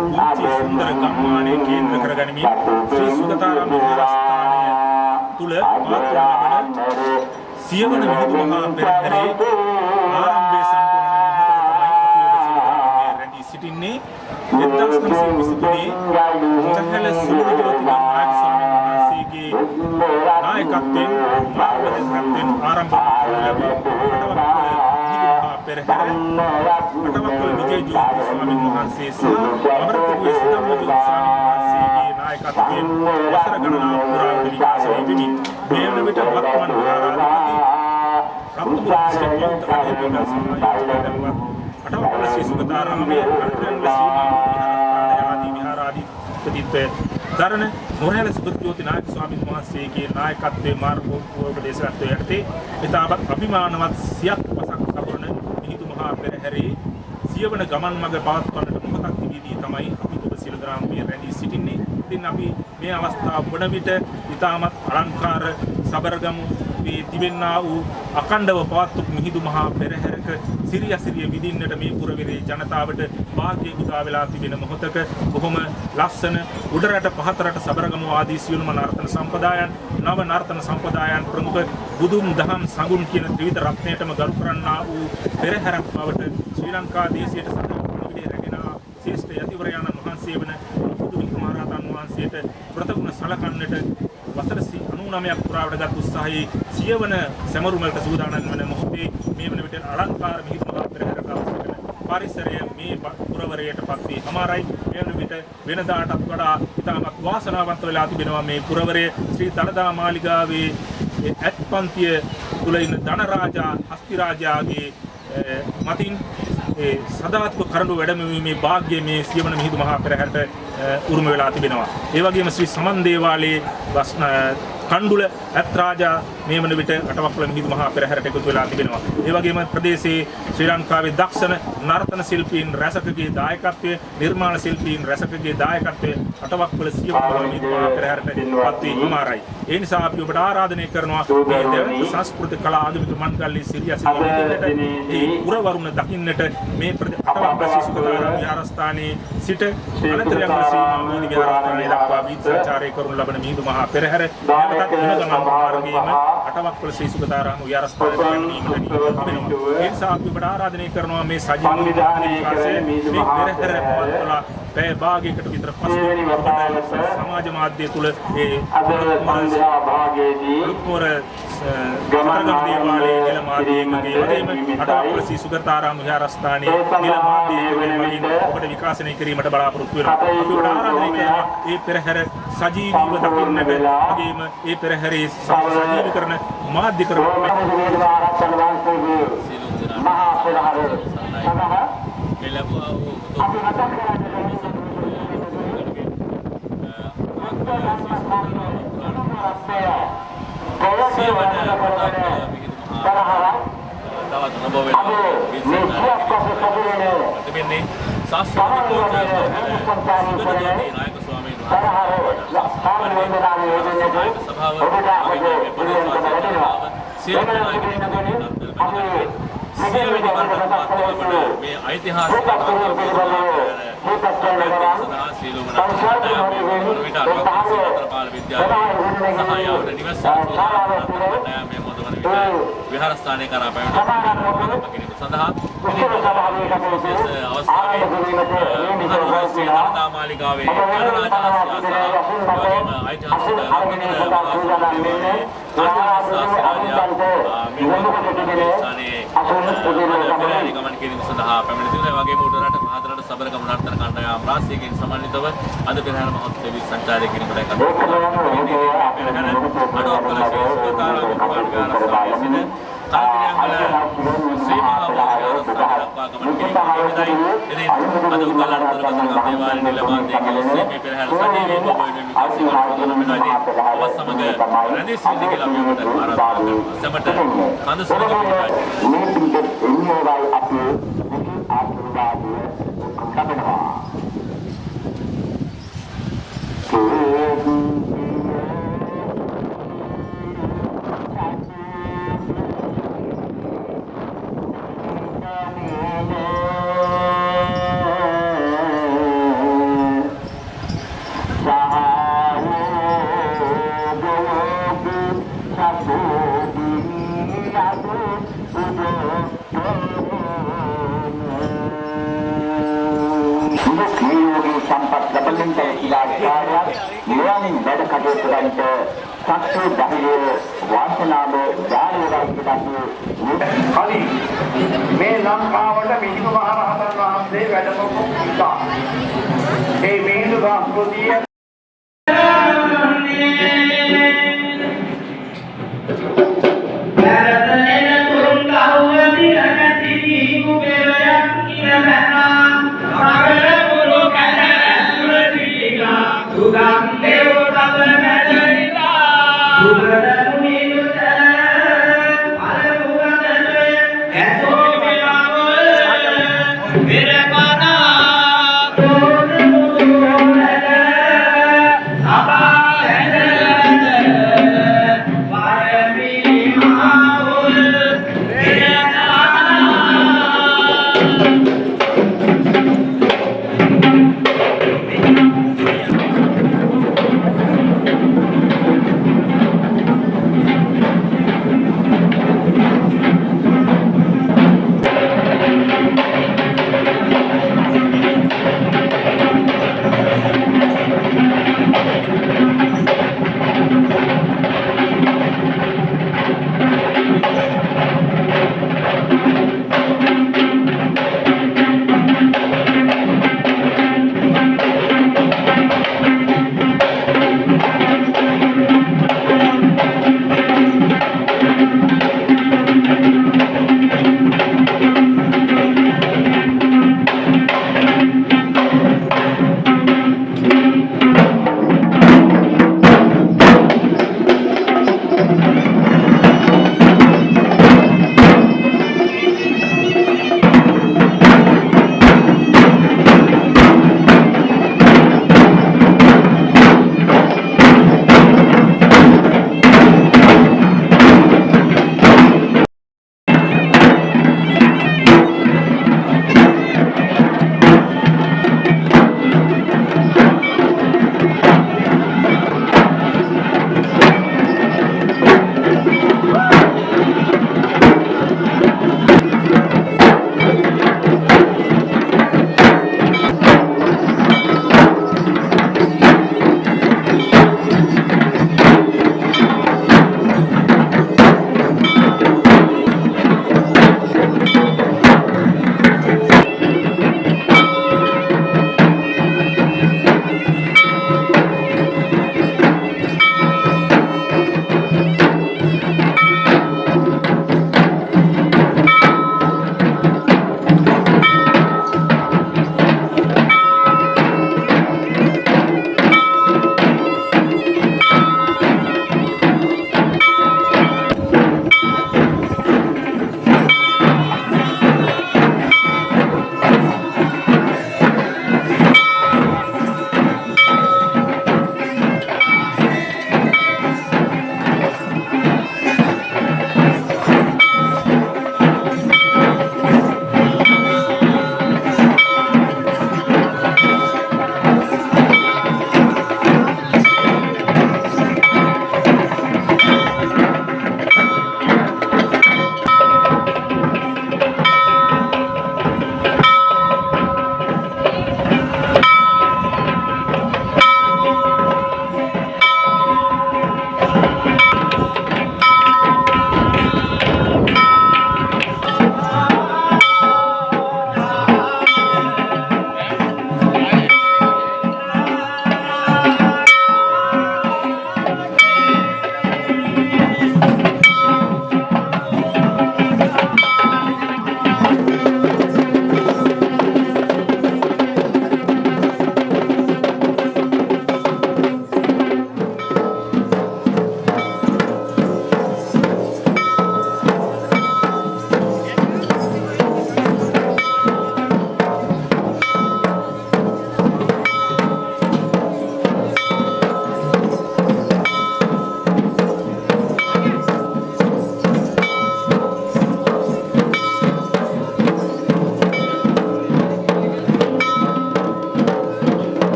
පුංචි සුන්දර ගම්මානයේ කේන්ද්‍ර කරගනිමින් ශ්‍රී සුගතාරාම විහාරස්ථානය තුල පවත්වනු ලබන සියවන මිහිඳු මහා පෙරහැරේ ආරම්භය සම්පූර්ණ වන මොහොතක තමයි අපි ඔබ සියලු දෙනාම මේ රැඳී සිටින්නේ. 1923 මොරහැල සුගත ජෝති නායක ස්වාමීන් වහන්සේගේ නායකත්වයෙන්, මාර්ගදර්ශකත්වයෙන් ආරම්භ කරනු ලැබූ අටවක්වල මිහිඳු මහා පෙරහැර අටවක්වල විජය ජෝති ස්වාමීන් වහන්සේ සහ අමරපුරේ සුධම්ම ජෝති ස්වාමීන් වහන්සේගේ නායකත්වයෙන් වසර ගණනාවක් පුරාවට විකාශනය වෙමින් මේ වන විට වත්මන් විහාරාධිපති රත්නපුර දිස්ත්‍රික් බෞද්ධ කටයුතු සමාජ අටවක්වල ශ්‍රී සුගතාරාමයේ කල්පයන්වල ශ්‍රී මහා විහාරස්ථානය ආදී විහාරාධිපතිත්වය දරන මොරහැල සුගත ජෝති නායක ස්වාමීන් වහන්සේගේ නායකත්වයේ, මාර්ගෝපදේශකත්වයේ යටතේ ඉතාමත් අභිමානවත් සියක් පසක් සපුරන මිහිඳු මහා පෙරහැරේ සියවන ගමන් මඟ පවත්වන්නට මොහොතක් තිබීදී තමයි අපි ඔබ සියලු දෙනාම මේ රැඳී සිටින්නේ. ඉතින් අපි මේ අවස්ථාව වන විට ඉතාමත් අලංකාර සබරගමු මේ තිබෙන්නා වූ අඛණ්ඩව පවත්වපු මිහිඳු මහා පෙරහැරක සිරියසිරිය විඳින්නට මේ පුරවෙරේ ජනතාවට භාග්‍ය උදා වෙලා තිබෙන මොහොතක බොහොම ලස්සන උඩරට, පහතරට, සබරගමු ආදී සියලුම නර්තන සම්ප්‍රදායන්, නව නර්තන සම්ප්‍රදායන් ප්‍රමුඛ බුදුන්, දහම්, සඟුන් කියන ත්‍රිවිධ රත්නයටම ගරු කරන්නා වූ පෙරහැරක් බවට ශ්‍රී ලංකා දේශයට සදහම් පණිවිඩය රැගෙන ආ ශ්‍රේෂ්ඨ යතිවරයාණන් වහන්සේ වන පුදු මිහිඳු මහරහතන් වහන්සේට ප්‍රතගුණ සලකන්නට වසර 99ක් පුරාවට ගත් උත්සාහයේ සියවන සැමරුමකට සූදානම් වන මොහොතේ මේ වන විට අලංකාර මිහිඳු මහා පෙරහැරට අවශ්‍ය කරන පරිසරය මේ පුරවරයට පත් වී හමාරයි. මේ වන විට වෙනදාටත් වඩා ඉතාමත් වාසනාවන්ත වෙලා තිබෙනවා මේ පුරවරය. ශ්‍රී දළදා මාලිගාවේ ඒ ඇත්පන්තිය තුල ඉන්න ධනරාජා හස්තිරාජාගේ මතින් ඒ සදාත්මක කරඬු වැඩමවීමේ භාග්‍ය මේ සියවන මිහිඳු මහා පෙරහැරට උරුම වෙලා තිබෙනවා. ඒ වගේම ශ්‍රී සමන් දේවාලයේ කණ්ඩුල ඇත් රාජා මේ වන විට අටවක්වල මිහිඳු මහා පෙරහැරට එකතු වෙලා තිබෙනවා. ඒ වගේම ප්‍රදේශයේ ශ්‍රී ලංකාවේ දක්ෂණ නර්තන ශිල්පීන් රැසකගේ දායකත්වය, නිර්මාණ ශිල්පීන් රැසකගේ දායකත්වය අටවක්වල සියවන මහා මිහිඳු මහා පෙරහැරට පත් වී හමාරයි. ඒ නිසා අපි ඔබට ආරාධනය කරනවා මේ දැවැන්ත සංස්කෘතික කලා ආගමික මංගල්‍ය සිරියසිරිය විඳින්නට, ඒ පුරවරුණ දකින්නට මේ අටවක්වල ශ්‍රී සුගතාරාම විහාරස්ථානයේ සිට අනතරියංගල ශ්‍රී මහා බෝධි විහාරස්ථානයේ දක්වා වීථි සංචාරය කරනු ලබන මිහිඳු මහා පෙරහැර නැවතත් එම ගමන් මාර්ගයේම අටවක්වල ශ්‍රී සුගතාරාම විහාරස්ථානයට පැමිණීමට නියමිත තිබෙනවා. ඒ නිසා අපි ඔබට ආරාධනය කරනවා මේ සජීවී විකාශය මේ පෙරහැර පවත්වලා පැය භාගයකට විතර පසු ඔබට සමාජ මාධ්‍ය තුල ඒ අද සන්ධ්‍යා භාගයේදී අලුත්නුවර කතරගම දේවාලයේ නිල මාධ්‍යයකගේ වගේම අටවක්වල ශ්‍රී සුගතාරාම විහාරස්ථානයේ නිල මාධ්‍යයකගේ මගින් ඔබට විකාශනය කිරීමට බලාපොරොත්තු වෙනවා. අපි ඔබට ආරාධනය කරනවා මේ පෙරහැර සජීවීව දකින්නට වගේම මේ පෙරහැරේ සජීවී කරන මාධ්‍ය කරන මහරහතන් වහන්සේගේ සියලුම දෙනාට මහා පෙරහර සඳහා මේ ලැබුවා වූ උතුම් අපි මතක් කරන්නේ සියවන පෙරහැර තවත් අනුභව වෙනවා. තිබෙන්නේ ශාස්ත්‍රීය සුගත නායක ස්වාමීන් වහන්සේ සභාව වගේම මේ ප්‍රදේශවාසී ජනතාව සියලු දෙනා සියවෙනි වරට පවත්වන මේ ඓතිහාසික සඳහා සියලුම විට අටවක්වල විද්‍යාලයේ සහායවට නිවස කණ්ඩායම මේ මොහොත වන විට විහාරස්ථානය කරා පැමිණ කිරීම සඳහා විශේෂ අවස්ථාවේ මහනුවර ශ්‍රී දළදා මාලිගාවේ ධනරාජ සහ වගේම ඓතිහාසික රත්නපුර මේ ස්ථානයේ පෙරහැරි ගමන් කිරීම සඳහා පැමිණ තිබෙනවා. ඒ වගේම උඩරට, පහතරට සබරගමු නර්තන කණ්ඩායම් රාශියකින් සමන්විතව අද පෙරහැර මහෝත්සවයේ සංචාරය කිරීමට කටයුතු කරනවා. පෙරහැර අටවක්වල ශ්‍රී සුගතාරාම පුරාණ විහාරස්ථානයේ සිට කලතිරියංගල ශ්‍රී මහා බෝධි විහාරස්ථානය දක්වා ගමන් කිරීම නියමිතයි. ඉතින් අද උගල්ලන් කතරගම දේවාලය නිල මාධ්‍යයේ ඔස්සේ මේ පෙරහැර සජීවීව ඔබ වෙනුවෙන් විකාශය කරන වෙනවා. ඉතින් ඔබ සමග රැඳී සිටින්න කියලා අපි ඔබට ආරාධනා කරනවා. සැමට කඳ සුළඟ පිහිටයි. මේ පිටත් එන්නේවයි අපි ආශිර්වාදය ලබනවා. තුළින් පැවතිලා කාර්යයක් මෙවන් වැඩ කටයුතු කරන්නට ශක්තිය ධෛර්යය වාසනාව ඥානය කියලා කලින් මේ ලංකාවට මිහිඳු මහ රහතන් වහන්සේ වැඩම කළා. ඒ මිහිඳු සංස්කෘතිය Thank you.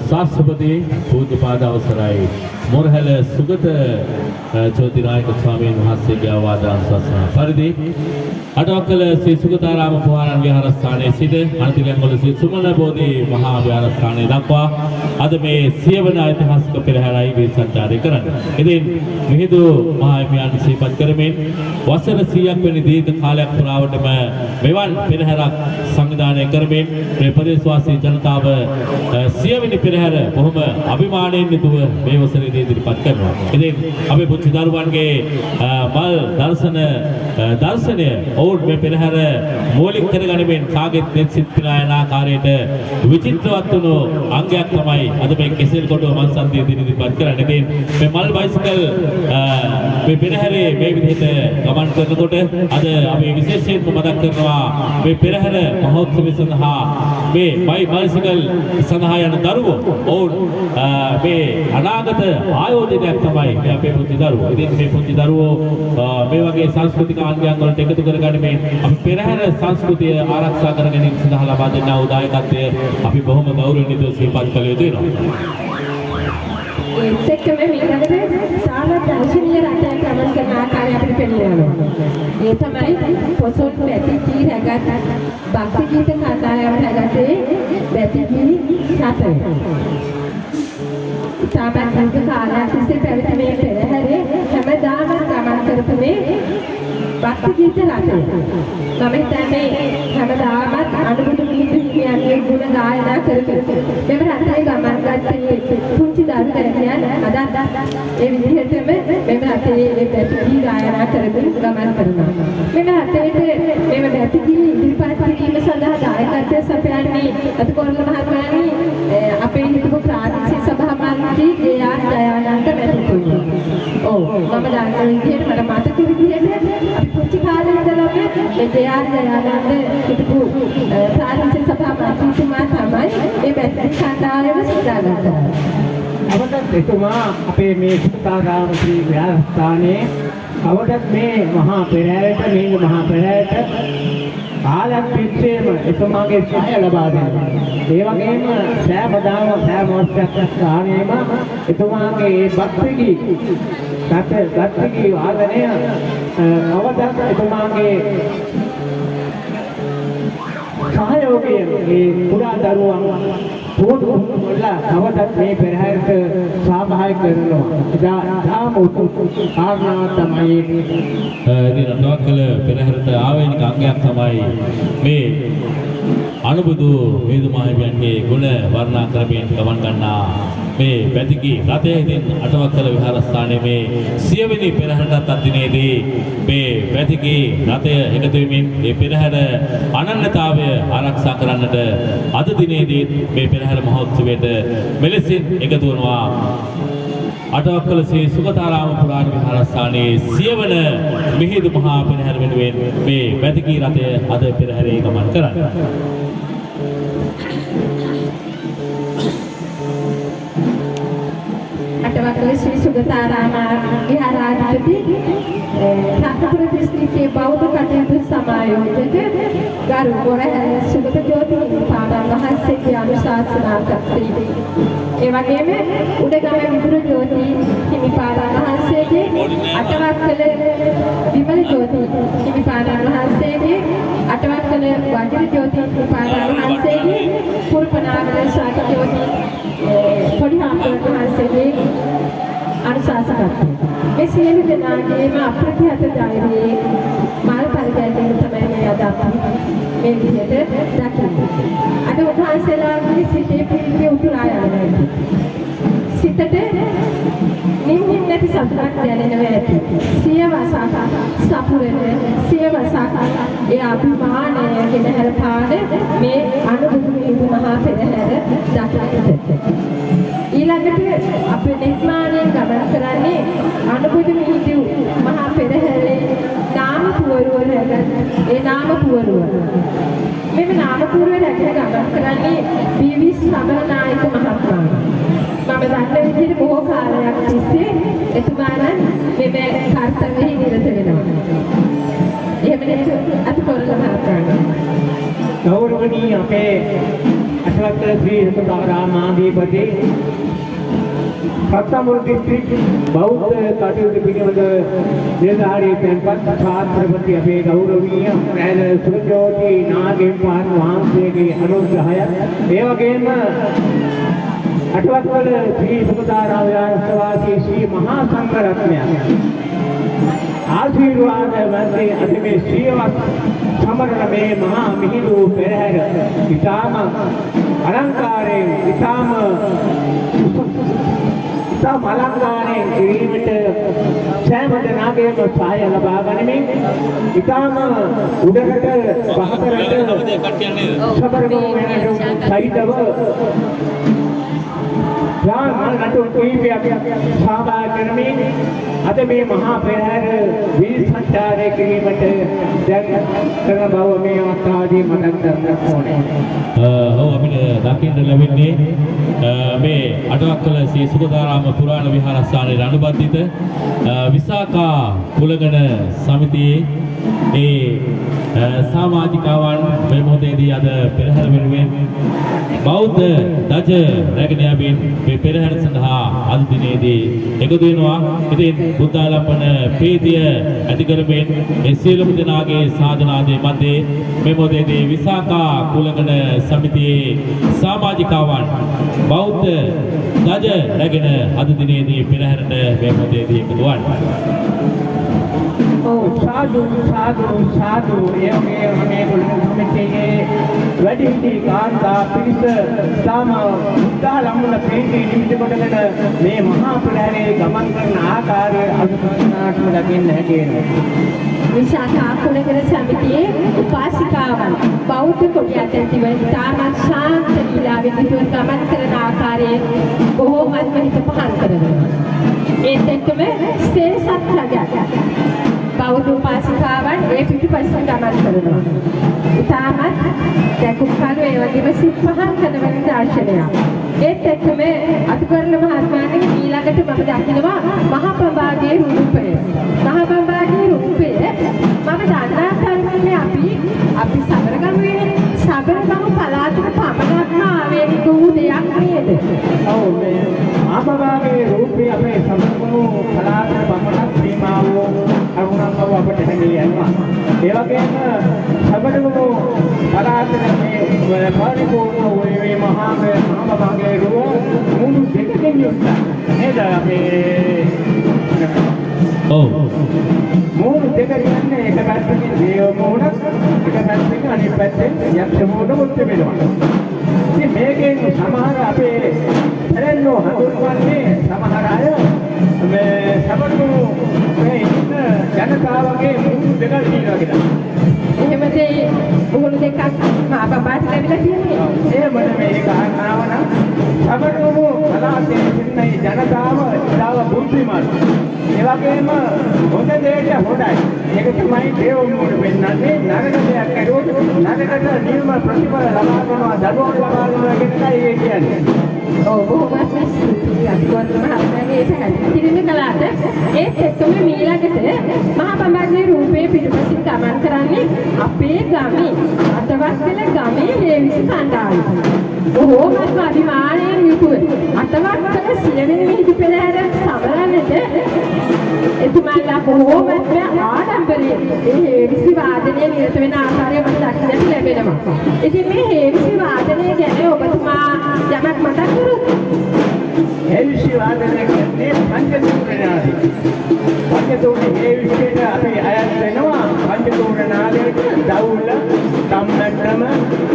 ශාස්ත්‍රපති පූජ්‍යපාද අවසරයි මොරහැල සුගත ජෝතිනායක ස්වාමීන් වහන්සේගේ අවවාද අනුශාසනා පරිදි අටවක්කල ශ්‍රී සුගතාරාම පුහාරන් විහාරස්ථානයේ සිට අනතිලංගොඩ ශ්‍රී සුමන බෝධි මහා විහාරස්ථානයේ දක්වා අද මේ සියවන ඓතිහාසික පෙරහැරයි මේ සංචාරය කරන්නේ. ඉතින් මිහිඳු මහා හිමියන් සිහිපත් කරමින් වසර 100ක් වැනි දීර්ඝ කාලයක් පුරාවටම මෙවන් පෙරහැරක් සංවිධානය කරමින් මේ ප්‍රදේශවාසී ජනතාව සියවෙනි පෙරහැර බොහොම අභිමානයෙන් යුතුව මේ වසරේදී ඉදිරිපත් කරනවා. ඉතින් අපේ පුංචි දරුවන්ගේ මල් දර්ශනය ඔවුන් මේ පෙරහැර මූලික කරගනිමින් කාගෙත් නෙත් සිත් පිනා යන ආකාරයට විචිත්‍රවත් වුණු අංගයක් තමයි අද මේ කෙසෙල් කොටුව මංසන්ධියේ ඉදිරිපත් කරන්නේ. ඉතින් මේ මල් බයිසිකල් මේ පෙරහැරේ මේ විදිහට ගමන් කරනකොට අද අපි විශේෂයෙන්ම මතක් කරනවා මේ පෙරහැර මහෝත්සවය සඳහා මේ බයිසිකල් සඳහා යන දරුවෝ ඔවුන් මේ අනාගත ආයෝජනයක් තමයි මේ අපේ පුංචි දරුවෝ. ඉතින් මේ පුංචි දරුවෝ මේ වගේ සංස්කෘතික අංගයන් වලට එකතු කරගනිමින් අපි පෙරහැර සංස්කෘතිය ආරක්ෂා කර ගැනීම සඳහා ලබා දෙන්නා වූ දායකත්වය අපි බොහොම ගෞරවණීයව සිහිපත් කළ යුතු වෙනවා. ඒත් එක්කම ඊළඟට සාල දර්ශනීය රටයක් ගමන් කරන ආකාරය අපිට පෙන්වනවා යනවා. ඒ තමයි පොසොන් බැතිගී රැගත් භක්ති ගීත කණ්ඩායම රැගතේ බැතිගී රථය. ඉතාමත් දීර්ඝ කාලයක් තිස්සේ පැවති මේ පෙරහැරේ හැමදාම ගමන් කරපු මේ භක්ති ගීත රථය. මම හිතන්නේ හැමදාමත් අනුබුදු මිහිඳු හිමියන්ගේ ගුණ ගායනා කර කර මෙම රථයේ ගමන් ගත්තේ පුංචි දරු දැරියන් අදත් ඒ විදිහටම මෙම රථයේ ඒ බැතිගී ගායනා කරමින් ගමන් කරනවා. මෙම රථයට මෙම බැතිගී ඉදිරිපත් කිරීම සඳහා දායකත්වය සපයන්නේ අතුකොරළ මහත්මයානි අපේ හිටපු ප්‍රාදේශීය සභා මන්ත්‍රී ජේ.ආර්. දයානන්ද මැතිතුමා. ඔව්, මම දන්න විදිහට, මට මතක විදිහට, අපි පුංචි කාලේ ඉඳලම මේ ජේ.ආර්. දයානන්ද හිටපු ප්‍රාදේශීය සභා මන්ත්‍රීතුමා තමයි මේ බැතිගී කණ්ඩායම සූදානම් කරන්නේ. අවටත් එතුමා අපේ මේ සුගතාරාම ශ්‍රී විහාරස්ථානයේ අවටත් මේ මහා පෙරහැරට, මිහිඳු මහා පෙරහැරට කාලයක් තිස්සේම එතුමාගේ සහාය ලබා දෙනවා. ඒ වගේම සෑමදාම සෑම වර්ෂයක් ගානේම එතුමාගේ ඒ භක්තිගී භක්තිගී වාදනය අවටත් එතුමාගේ සහයෝගයෙන් මේ කුඩා දරුවන් පුහුණු කරලා කවදත් මේ පෙරහැරට සහභාගී කරනවා. ඉතාම උතුම් කාරණාව තමයි. ඉතින් අටවක්කල පෙරහැරට ආවේනික අංගයක් තමයි මේ අනුබුදු මිහිඳු මාහිමියන්ගේ ගුණ වර්ණනා කරමින් ගමන් ගන්නා මේ බැතිගී රථය. ඉතින් අටවක්කල විහාරස්ථානයේ මේ සියවෙනි පෙරහැරටත් අත්දිනේදී මේ බැතිගී රථය එකතු වෙමින් මේ පෙරහැර අනන්‍යතාවය ආරක්ෂා කරන්නට අද දිනේදී මේ පෙරහැර මහෝත්සවයට මෙලෙසින් එකතු වනවා. අටවක්කල ශ්‍රී සුගතාරාම පුරාණ විහාරස්ථානයේ සියවන මිහිඳු මහා පෙරහැර වෙනුවෙන් මේ බැතිගී රථය අද පෙරහැරේ ගමන් කරන්නේ. අටවක්කල ශ්‍රී සුගතාරාම විහාරාධිපති, රත්නපුර දිස්ත්‍රික්කයේ බෞද්ධ කටයුතු සමායෝජක ගරු බොරහැල සුගත ජෝති හිමිපාණන් වහන්සේගේ අනුශාසනාකර්තී, ඒ වගේම උඩගම විදුර ජෝති හිමිපාණන් වහන්සේගේ, අටවක්කල විමල ජෝති හිමිපාණන් වහන්සේගේ, අටවක්කල වජිර ජෝති හිමිපාණන් වහන්සේගේ, කුරුපනාවල ශාක ජෝති පොඩි හාමුදුරුවන් වහන්සේගේ අනුශාසකත්වය. මේ සියලු දෙනාගේම අප්‍රතිහත ධෛර්යයේ මල් පරිගැන්වීම තමයි මේ අද අපි මේ විදිහට දකින්නේ. අද උන්වහන්සේලාගේ සිතේ ප්‍රීතිය උතුරා යනවා ඇති. සිතට නිම්හිම් නැති සතුටක් දැනෙනවා ඇති. සියවසක් සපුරන, සියවසක් ඒ අභිමානය ගෙනහැර පාන මේ අනුබුදු මිහිඳු මහා පෙරහැර දකින්නට. ඊළඟට අපේ නිර්මාණයෙන් ගමන් කරන්නේ අනුබුදු මිහිඳු මහා පෙරහැරේ නාම පුවරුව රැගත් ඒ නාම පුවරුව. මෙම නාම පුවරුව රැගෙන ගමන් කරන්නේ බී.වී. සමරනායක මහත්මයා. මම දන්න විදිහට බොහෝ කාලයක් තිස්සේ එතුමාලන් මෙම කර්තව්‍යෙහි නිරත වෙනවා. එහෙම නේද අතුකොරළ මහත්මයා? ගෞරවනීය අපේ අටවක්කල ශ්‍රී සුගතාරාමාධිපති සත්තමුරු දිස්ත්‍රික් බෞද්ධ කටයුතු පිළිබඳ නිලධාරී තැන්පත් ශාස්ත්‍රපති අපේ ගෞරවනීය රැළ සුරජෝති නාගෙම්පාන් වහන්සේගේ අනුග්‍රහය, ඒ වගේම අටවක්කල ශ්‍රී සුගතාරාම විහාරවාසී ශ්‍රී මහා සංඝ රත්නය ආශිර්වාද මැද්දේ අද මේ සියවක් සමරන මේ මහා මිහිඳු පෙරහැර ඉතාම අලංකාරයෙන් ඉතාම අලංකාරයෙන් කිරීමට සෑම දෙනාගේම සහාය ලබා ගනිමින් ඉතාම උඩරට පහතරට සබරගමු සහිතව මල් නටු කීපයක් සහභාගී කරමින් අද මේ මහා පෙරහැර වීර සංචාරය කිරීමට දැන් කරන බව මේ අවස්ථාවේදී මතක් කරගන්න ඕනේ. ඔව්, අපිට දකින්න ලැබෙන්නේ මේ අටවක්කල ශ්‍රී සුගතාරාම පුරාණ විහාරස්ථානයේ අනුබද්ධිත විසාකා කුලගණ සමිතියේ ඒ සමාජිකාවන් මේ මොහොතේදී අද පෙරහැර වෙනුවෙන් බෞද්ධ ධජ රැගෙන යමින් මේ පෙරහැර සඳහා අද දිනේදී එකතු වෙනවා. ඉතින් බුද්ධාලම්බන ප්‍රීතිය ඇති කරමින් ඒ සියලුම දෙනාගේ සාධනාදී මැදේ මේ මොහොතේදී විසාකා කුලගණ සමිතියේ සමාජිකාවන් බෞද්ධ ධජ රැගෙන අද දිනේදී පෙරහැරට මේ මොහොතේදී එකතු වන්නේ. ඔව්, සාදු සාදු සාදු. ඒ වගේම මේ කුලගණ සමිතියේ වැඩිහිටි කාන්තා පිරිස තාම බුද්ධාලම්බන ප්‍රීතිය නිමිති කොටගෙන මේ මහා පෙරහැරේ ගමන් කරන ආකාරය අනුකම්පාවටම දකින්න හැකි වෙනවා. විශාඛා කුලගණ සමිතියේ උපාසිකාවන් බෞද්ධ කොඩියක් ඇතිව ඉතාමත් ශාන්ත ලීලාවෙන් යුතුව ගමන් කරන ආකාරයේ බොහෝමත්ම හිත පහන් කරනවා. ඒත් එක්කම සේසත් රජක් බෞද්ධ උපාසිකාවන් ඒ පිටුපසින් ගමන් කරනවා. ඉතාමත් දැකුම් කළු ඒ වගේම සිත් පහන් කරන දර්ශනයක්. ඒත් එක්කම අතුකරල මහත්මයාගේ ඊළඟට මම දකිනවා මහා පඹාගේ රූපය. මහා පඹාගේ රූපය මම දන්නා තරමින් අපි සබරගමුවේ සබරගමු පළාතට පමණක්ම ආවේනික වූ දෙයක් නේද? ඔව්, මේ මහබබාගේ රූපය අපේ සබරගමු පළාතට පමණක් සීමා වූ කරුණක් බව අපට හැඟී යනවා. ඒ වගේම සබරගමු පළාතට මේ පරිපූර්ණ වූ මේ මහා මහබබාගේ රූප මුළු දෙකකින් යුක්තයි. නේද අපේ? ඔව්. මූණු දෙක කියන්නේ එක පැත්තකින් දේව මූණක්, එක පැත්තකින් අනිත් පැත්තෙන් යක්ෂ මූණකුත් තිබෙනවා. ඉතින් මේකෙන් සමහර අපේ පැරැන්නෝ හඳුන්වන්නේ සමහර අය මේ සබරගමු මේ ඉන්න ජනතාවගේ මූණු දෙකක් තියෙනවා කියලා. එහෙම දෙයි මුහුණු දෙකක් මහා බබාට ලැබිලා තියෙන්නේ. එහෙම නෙමෙයි, ඒක කාරණාව නම් සබරගමු පළාතේ සිටින මේ ජනතාව ඉතාම බුද්ධිමත්. ඒ වගේම හොඳ දෙයට හොඳයි. ඒක තමයි දේව මූණ පෙන්නන්නේ. නරක දෙයක් කරුවොත් නරකට නියම ප්‍රතිඵල ලබා දෙනවා, දඩුවම් ලබා දෙනවා කියන එකයි ඒ කියන්නේ. ඔව්, බොහොමත්ම ස්තුතියි අතුකරල මහත්මයාගේ ඒ පැහැදිලි කිරීම කළාට. ඒත් එක්කම මීළඟට මහා බඹාගේ රූපේ පිටුපසින් ගමන් කරන්නේ අපේ ගමේ අටවක්කල ගමේ හේවිසි කණ්ඩායම. බොහෝමත්ම අභිමානයෙන් යුතුව අටවක්කල සියවෙනි මිහිඳු පෙරහැර සමරන්නට එතුමාලා බොහෝමත්ම ආඩම්බරයෙන් මේ හේවිසි වාදනය නිරත වෙන ආකාරය මට දකින්නට ලැබෙනවා. ඉතින් මේ හේවිසි වාදනය ගැන ඔබතුමා යමක් මතක් කරොත්? හේවිසි වාදනය කියන්නේ පංචතූර නාදය. පංචතූර හේවිසියට අපි අයත් වෙනවා. පංචතූර නාදයට දවුල, තම්මැට්ටම,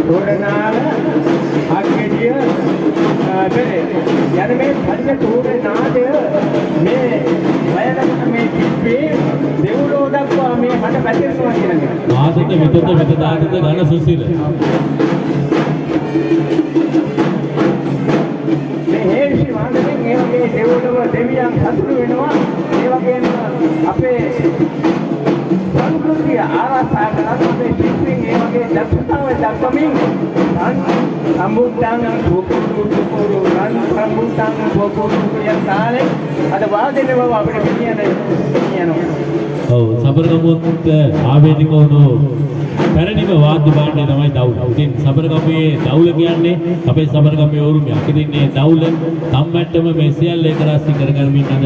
තොරනාල, අග්ගෙඩිය, බෙරේ යන මේ පංචතූර නාදය මේ වයනකොට මේ තිබ්බේ දෙව්ලොව දක්වා මේ හඬ පැතිරෙනවා කියන එක. වාදත විතත විතදාතත ඝන සුසිර. මේ හේවිසි වාදනයෙන් ඒ වගේ දෙව්ලොව දෙවියන් සතුටු වෙනවා. ඒ වගේම අපේ සංස්කෘතිය ආරක්ෂා කරලා අපේ ශිල්පීන් ඒ වගේ දක්ෂතාවය දක්වමින් රන් සම්බුද්ධං සෝකුරු සෝකුරු රන් සම්බුද්ධං සෝකුරු කියන තාලේ අද වාදනය බව අපිට කියනවා. ඔව්, සබරගමුවත් ආවේනික වුණු පැරණිම වාද්‍ය භාණ්ඩය තමයි දවුල. ඉතින් සබරගමුවේ දවුල කියන්නේ අපේ සබරගමුවේ උරුමයක්. ඉතින් මේ දවුල තම්මැට්ටම මේ සියල්ල එක රාශී කරගනිමින් අද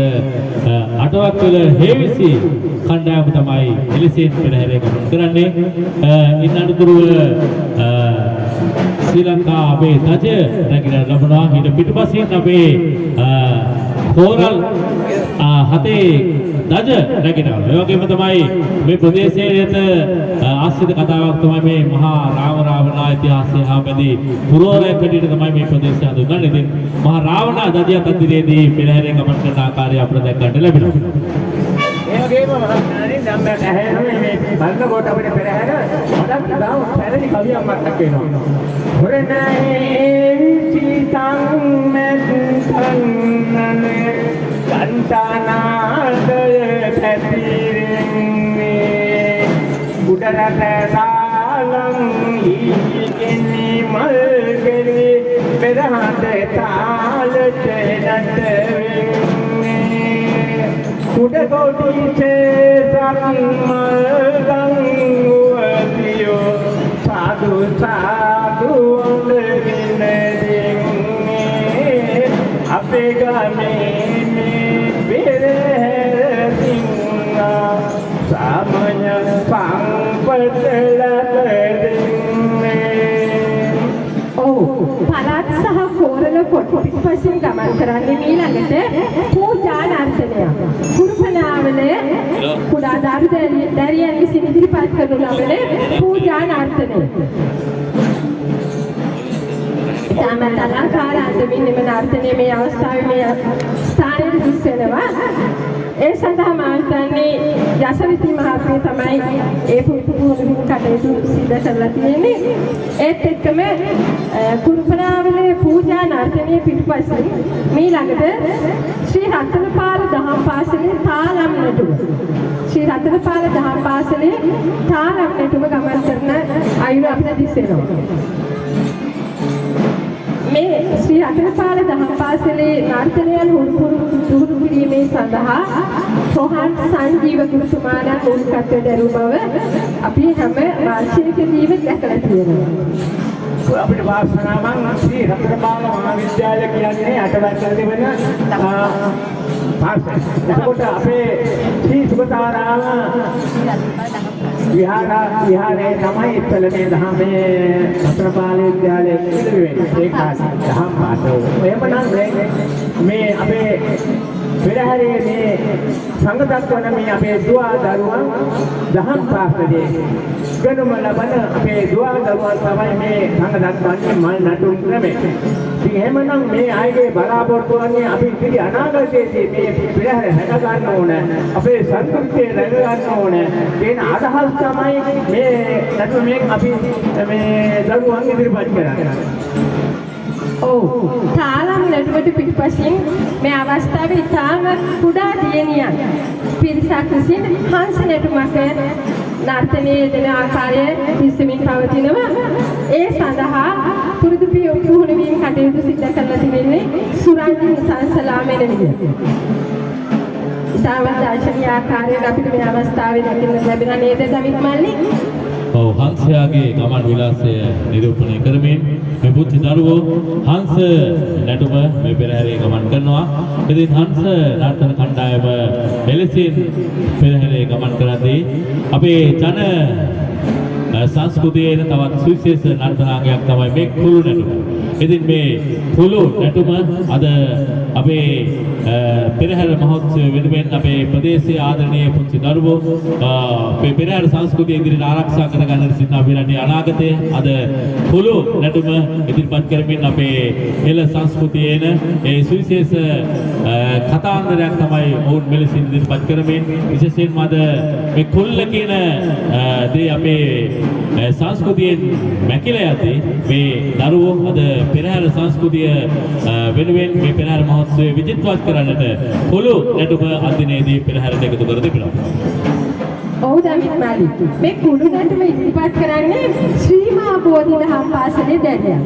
අටවක්වල හේවිසි කණ්ඩායම තමයි එලෙසින් පෙරහැරේ ගමන් කරන්නේ. ඉන් අනතුරුව ශ්‍රී ලංකා අපේ ධජය රැගෙන ලැබුණා. ඊට පිටුපසින් අපේ කෝරල් හතේ ධජ රැගෙන ආවා. ඒ වගේම තමයි මේ ප්‍රදේශයේ ඇත ආශ්‍රිත කතාවක් තමයි මේ මහා රාම රාවණා ඉතිහාසය හා බැඳී පුරවරයක් හැටියට තමයි මේ ප්‍රදේශය හඳුන්වන්නේ. ඉතින් මහා රාවණා ධජයත් අදිරේදී පෙරහැරේ ගමන් කරන ආකාරය අපිට දැක් ගන්න ලැබෙනවා. ඒ වගේම මහත්මයානි, දැන් මට ඇහෙනවා මේ බලනකොට අපිට පෙරහැර මටත් ඉතාම පැරණි කවියක් මතක් වෙනවා. හොරණේ විචිතං මැත්තන්නන කන්තනාදය පැතිරෙන්නේ, උඩරට තාලං ඊගෙනි මල්ගෙලි පෙරහඳ තාලට නට වෙන්නේ, උඩ කොටිසේ සම්මල් ගංගුවතියෝ සාදු සාදු අඳගෙන දෙන්නේ, අපේ ගමේ මේ පෙරහැර සිංහා සාමය සංපත ලබ දෙන්නේ. ඔව්, පළාත් සහ කෝරළ කොට පිටුපසින් ගමන් කරන්නේ මීළඟට පූජා නර්තනය. කුරුපනාවල කුඩා දරු දැරියන් විසින් ඉදිරිපත් කරනු ලබන පූජා නර්තනය. ඉතාමත් අලංකාර අන්දමින් එම නර්තනය මේ අවස්ථාවේ මේ ස්ථානයට දිස් වෙනවා. ඒ සඳහා මා හිතන්නේ යසවිති මහත්මිය තමයි ඒ පුහුණු කටයුතු සිදු කරලා තියෙන්නේ. ඒත් එක්කම කුරුපනාවලේ පූජා නර්තනයේ පිටුපසින් මීළඟට ශ්‍රී රතනපාල දහම් පාසලේ තාලම් නටුව. ශ්‍රී රතනපාල දහම් පාසලේ තාලම් නටුව ගමන් කරන අයුරු අපිට දිස් වෙනවා. මේ ශ්‍රී රතනපාල දහම් පාසලේ නර්තනයන් හුරු පුහුණු කිරීමේ සඳහා රොහන් සංජීව ගුරුතුමාණන් මූලිකත්වය දැරූ බව අපි හැම වර්ෂයකදීම දැකලා තියෙනවා. අපිට වාසනාවන් ශ්‍රී රතනපාල මහාවිද්‍යාලය කියන්නේ අටවැල්ලේ වෙන පාසල. එතකොට අපේ ශ්‍රී සුගතාරාම විහාරයේ තමයි ඉස්සෙල්ල මේ දහමේ රතනපාල විද්‍යාලය ඉදිරි වෙන්නේ. ඒ කාලේ දහම් පාඨ. එහෙමනම් දැන් මේ අපේ පෙරහැරේ මේ සංඝ දක්වන මේ අපේ දුවා දරුවන්, දහම් පාසලේ ඉගෙනුම ලබන අපේ දුවා දරුවන් තමයි මේ සංඝ දක්වන්නේ මල් නටුම් ක්‍රමේ. ඉතින් එහෙමනම් මේ අයගේ බලාපොරොත්තු වන්නේ අපි ඉදිරි අනාගතයේදී මේ පෙරහැර රැක ගන්න ඕන, අපේ සංස්කෘතිය රැක ගන්න ඕන කියන අදහස් තමයි මේ නටුමෙන් අපි මේ දරුවන් ඉදිරිපත් කරන්නේ. ඔව්. තාලම් නටුවට පිටුපසින් මේ අවස්ථාවේ ඉතාම කුඩා දියණියන් පිරිසක් විසින් හංස නැටුමක නර්තනයේ යෙදෙන ආකාරය දිස්වමින් පවතිනවා. ඒ සඳහා පුරුදු පුහුණු වීම කටයුතු සිදු කරලා තිබෙන්නේ සුරංජි නිසංසලා මෙනවිය. ඉතාමත් දර්ශනීය ආකාරයෙන් අපිට මේ අවස්ථාවේ දකින්න ලැබෙනා නේද දමිත් මල්ලි? ඔව්, හංසයාගේ ගමන් විලාසය නිරූපණය කරමින් මේ පුංචි දරුවෝ හංස නැටුම මේ පෙරහැරේ ගමන් කරනවා. ඉතින් හංස නර්තන කණ්ඩායම එලෙසින් පෙරහැරේ ගමන් කරද්දී අපේ ජන සංස්කෘතියේ එන තවත් සුවිශේෂ නර්තනාංගයක් තමයි මේ කුළු නැටුම. ඉතින් මේ කුළු නැටුම අද අපේ පෙරහැර මහෝත්සවය වෙනුවෙන් අපේ ප්‍රදේශයේ ආදරණීය පුංචි දරුවෝ අපේ පෙරහැර සංස්කෘතිය ඉදිරියට ආරක්ෂා කරගන්නට සිටින අපේ රටේ අනාගතය අද කුළු නැටුම ඉදිරිපත් කරමින් අපේ හෙළ සංස්කෘතියේ එන ඒ සුවිශේෂ කතාන්දරයක් තමයි ඔවුන් මෙලෙසින් ඉදිරිපත් කරමින්, විශේෂයෙන්ම අද මේ කුල්ල කියන දේ අපේ සංස්කෘතියෙන් මැකිලා යද්දී මේ දරුවෝ අද පෙරහැර සංස්කෘතිය වෙනුවෙන් මේ පෙරහැර මහෝත්සවය විජිතවත් කරන්නට කුළු නැටුම අද දිනේදී පෙරහැරට එකතු කර තිබෙනවා. ඔව් දමිත් මල්ලි. මේ කුළු නැටුම ඉදිරිපත් කරන්නේ ශ්‍රී මහා බෝධි දහම් පාසලේ දැරියන්.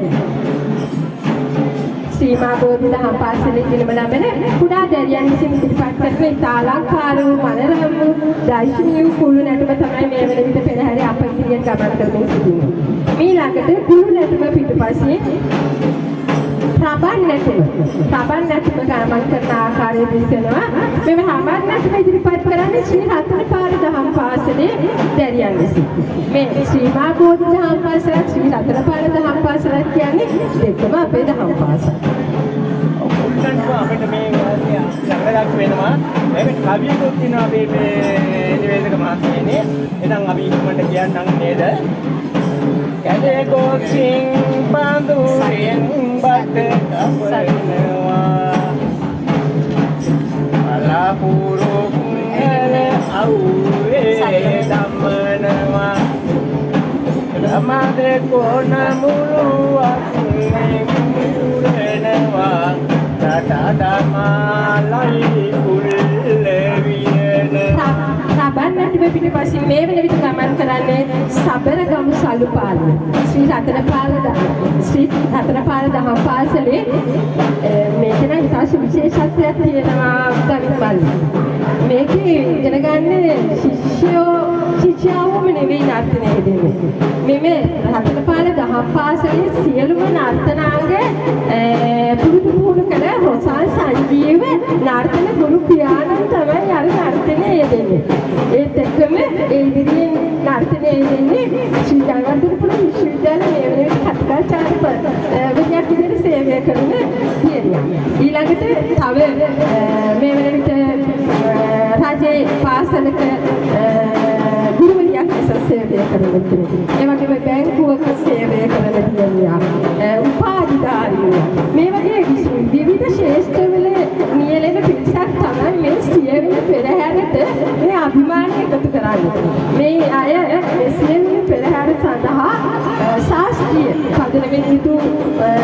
ශ්‍රී මහා බෝධි දහම් පාසලේ ඉගෙනම ලබන කුඩා දැරියන් විසින් ඉදිරිපත් කරන ඉතා අලංකාර වූ, මනරම් වූ, දර්ශනීය වූ කුළු නැටුම තමයි මේ වන විට පෙරහැරේ අප ඉදිරියෙන් ගමන් කරමින් සිටින්නේ. මීළඟට කුළු නැටුම පිටුපසින් රබන් නැටුම, රබන් නැටුම ගමන් කරන ආකාරය දිස්වෙනවා. මෙම රබන් නැටුම ඉදිරිපත් කරන්නේ ශ්‍රී රතනපාල දහම් පාසලේ දැරියන් විසින්. මේ ශ්‍රී මහා බෝධි දහම් පාසලත් ශ්‍රී රතනපාල දහම් පාසලත් කියන්නේ දෙකම අපේ දහම් පාසල්. කුල්ලන්ව අපිට මේ ළඟ වෙනවා. මේකට කවියකුත් තියෙනවා අපේ මේ නිවේදක මහත්මයනේ. එහෙනම් අපි ඉක්මනට කියන්නම් නේද? කැලේ ගොසින් පඳුරෙන් බට කපනවා. බලාපුරුක් හැර අවුවේ දමනවා. රමද කොන මුළුවක් උරනවා. තටතමාලයි කුල්ල වියනවා. රබන් නැටුම පිටිපසින් මේ වෙන විට ගමන් කරන්නේ සබරගමු සලුපාලුව. ශ්‍රී රතනපාල දහම් පාසලේ මේක නම් ඉතා සුවිශේෂත්වයක් තියෙනවා දවිත් මල්ලි. මේකේ ඉගෙන ගන්න ශිෂ්‍යයෝ ශිෂ්‍යාවෝම නෙවෙයි නර්තනය දෙන්නේ. මෙම රතනපාල දහම් පාසලේ සියලුම නර්තනාංග පුරුදු පුහුණු කළ රොසාන් සංජීව නර්තන ගුරු පියාණන් තමයි අර නර්තනය යෙදෙන්නේ. ඒත් එක්කම ඒ ඉදිරියෙන් නර්තනය යෙදෙන්නේ ශ්‍රී ජයවර්ධනපුර විශ්වවිද්‍යාල මේ වෙන විට කථිකාචාර්ය විද්‍යාඥ විදිහට සේවය කරන දියණියක්. ඊළඟට තව මේ වෙන විට රජයේ පාසලක ගුරුවරියක් ලෙස සේවය කරන කෙනෙක්. ඒ වගේම බැංකුවක සේවය කරන දියණියක්. උපාධිධාරිනියක්. මේ වගේ විවිධ ක්ෂේත්‍රවල නියැලෙන පිරිසක් තමයි මේ සියවෙනි පෙරහැරට මේ අභිමානය එකතු කරන්නේ. මේ අය මේ සියවෙනි පෙරහැර සඳහා ශාස්ත්‍රීය පදනමින් යුතු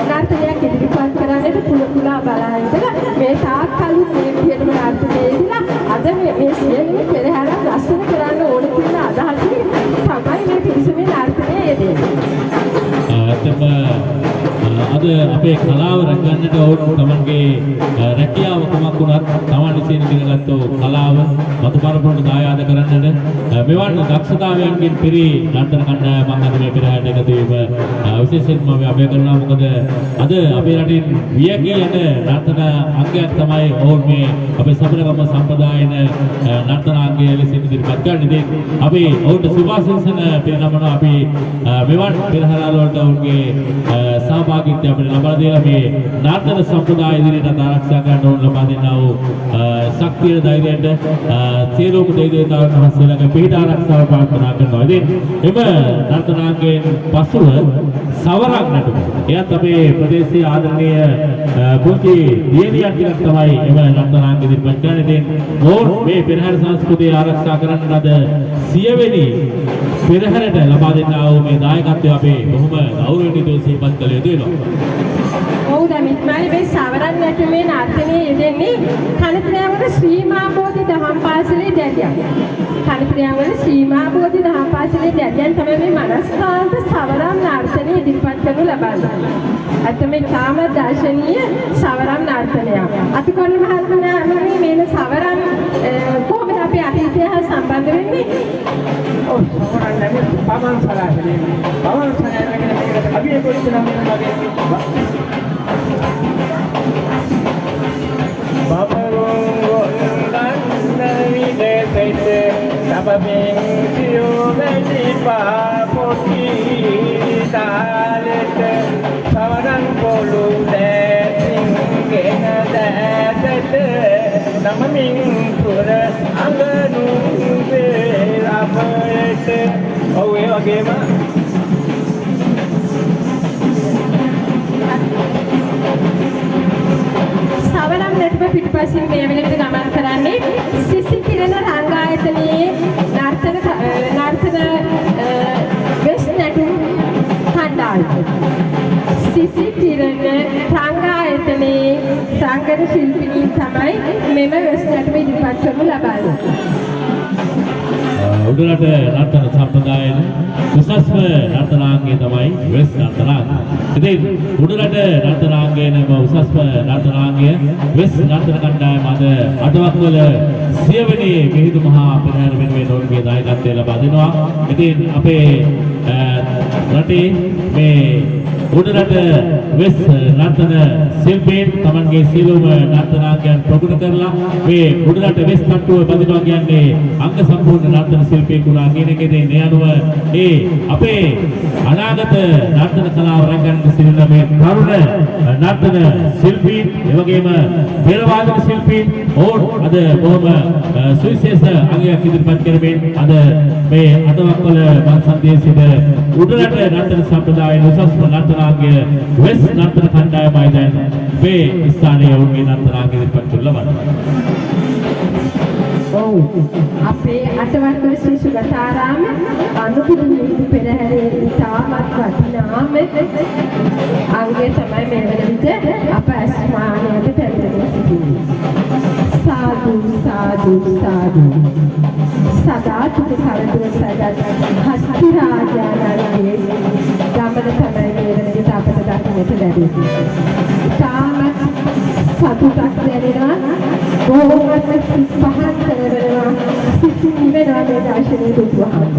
නර්තනයක් ඉදිරිපත් කරන්නට පුල පුලා බලා ඉඳලා මේ තාක් කලුත් මේ විදිහටම නර්තනය යෙදিলা අද මේ මේ සියවෙනි පෙරහැරක් ලස්සන කරන්න ඕන කියන අදහසින් තමයි මේ පිරිස මේ නර්තනය යෙදෙන්නේ. ඇත්තම අද අපේ කලාව රැකගන්නට ඔවුන් තමන්ගේ රැකියාව කුමක් වුණත් තමන් විසින් ඉගෙනගත්තු කලාව මතු පරපුරට දායාද කරන්නට මෙවන් දක්ෂතාවයන්ගෙන් පිරි නර්තන කණ්ඩායමක් අද මේ පෙරහැරට එකතු වීම විශේෂයෙන්ම අපි අගය කරනවා. මොකද අද අපේ රටින් වියැකී යන නර්තන අංගයක් තමයි ඔවුන් මේ අපේ සබරගම සම්ප්‍රදායන නර්තන අංගය ලෙස ඉදිරිපත් කරන්නේ. ඉතින් අපි ඔවුන්ට සුභාශිංසන පිරිනමනවා. අපි මෙවන් පෙරහැරවල වලට ඔවුන්ගේ සහභාගීත්වය අපිට ලබා දීලා මේ නර්තන සම්ප්‍රදාය ඉදිරියට ආරක්ෂා කරන්න ඕන ලබා දෙන්නා වූ ශක්තිය ධෛර්යයට සියලුම දෙවි දේවතාවුන් වහන්සේලාගේ පිහිට ආරක්ෂාව ප්‍රාර්ථනා කරනවා. ඉතින් එම නර්තනාංගයෙන් පසුව සවරක් නැටුම. එයත් අපේ ප්‍රදේශීය ආදරණීය පුංචි දියණියන් ටිකක් තමයි එම නර්තනාංග ඉදිරිපත් කරන්නේ. ඉතින් මොවුන් මේ පෙරහැර සංස්කෘතිය ආරක්ෂා කරන්න ලද සියවෙනි පෙරහැරට ලබා දෙන්නා වූ මේ දායකත්වය අපේ බොහොම ගෞරවයෙන් යුතුව සිහිපත් කළ යුතු වෙනවා. ඔව් දමිත් මල්ලි, මේ සවරන් නැටුමේ නර්තනයේ යෙදෙන්නේ කණතිරියංවල ශ්‍රී මහා බෝධි දහම් පාසලේ දැරියන්. කණතිරියංවල ශ්‍රී මහා බෝධි දහම් පාසලේ දැරියන් තමයි මේ මනස්කාන්ත සවරම් නර්තනය ඉදිරිපත් කරනු ලබන්නේ. ඇත්තම ඉතාම දර්ශනීය සවරම් නර්තනයක්. අතිකොල්ල මහත්මයා, මේ සවරම් කොහොමද අපේ අතීතය හා සම්බන්ධ වෙන්නේ? ඔව්, සවරන් නැමෙ පවන් සරාගෙන පවන් සරාගෙන මේකට කවියකුත් නම් වෙන වගේ. බබරුන් ගොන්දන්න විදෙසෙත සබමින් සියෝ වැලි පා පොටි තාලෙට සවරන් පොළු දෑසින්ගෙන දෑසට නමමින් තුර අඟනු වේලපයට. ඔව්, ඒ වගේම සවරම් නැටුම පිටුපසින් මේ වෙන විට ගමන් කරන්නේ සිසි කිරණ රංගායතනයේ නර්තන නර්තන වෙස් නැටුම් කණ්ඩායම. සිසි කිරණ රංගායතනයේ රංගන ශිල්පිනීන් තමයි මෙම වෙස් නැටුම ඉදිරිපත් කරනු ලබන්නේ. උඩරට නර්තන සම්ප්‍රදායේ උසස්ම නර්තනාංගය තමයි වෙස් නර්තනාංගය. ඉතින් උඩරට නර්තනාංගයේ නම උසස්ම නර්තනාංගය වෙස් නර්තන කණ්ඩායම අද අටවක්වල සියවෙනි මිහිඳු මහා පෙරහැර වෙනුවෙන් ඔවුන්ගේ දායකත්වය ලබා දෙනවා. ඉතින් අපේ රටේ මේ උඩරට වෙස් නර්තන ශිල්පීන් තමන්ගේ සියලුම නර්තනාංගයන් ප්‍රගුණ කරලා මේ උඩරට වෙස් තට්ටුව බඳිනවා කියන්නේ අංග සම්පූර්ණ නර්තන ශිල්පියෙකු වුණා කියන එක. ඉතින් ඒ අනුව ඒ අපේ අනාගත නර්තන කලාව රැකගන්න සිටින මේ තරුණ නර්තන ශිල්පීන්, ඒ වගේම පෙරවාදන ශිල්පීන්, ඔවුන් අද බොහොම සුවිශේෂ අංගයක් ඉදිරිපත් කරමින් අද මේ අටවක්වල මංසන්ධියේ සිට උඩරට නර්තන සම්ප්‍රදායේ උසස්ම නර්තනාංගය වෙස් නර්තන කණ්ඩායමයි දැන් මේ ස්ථානයේ ඔවුන්ගේ නර්තනාංග ඉදිරිපත් කරන ලබන්නේ. ඔව්, අපේ අටවක්වල ශ්‍රී සුගතාරාම අනුබුදු මිහිඳු පෙරහැරේ ඉතාමත් වටිනාම අංගය තමයි මේ වන විට අප ඇස්මානයට පැමිණෙමින් සිටින්නේ. සාදු සාදු සාදු. සදාතුක කරදුව සැගත් හස්ති රාජානන්ගේ ගමන තමයි මේ වන විට අපට දකින්නට ලැබෙන්නේ. ඉතාමත් සතුටක් දැනෙනවා. බොහෝමත්ම සිත් පහන් කරවෙනවා. සිත් නිවෙනවා මේ දර්ශනය දුටුවහම.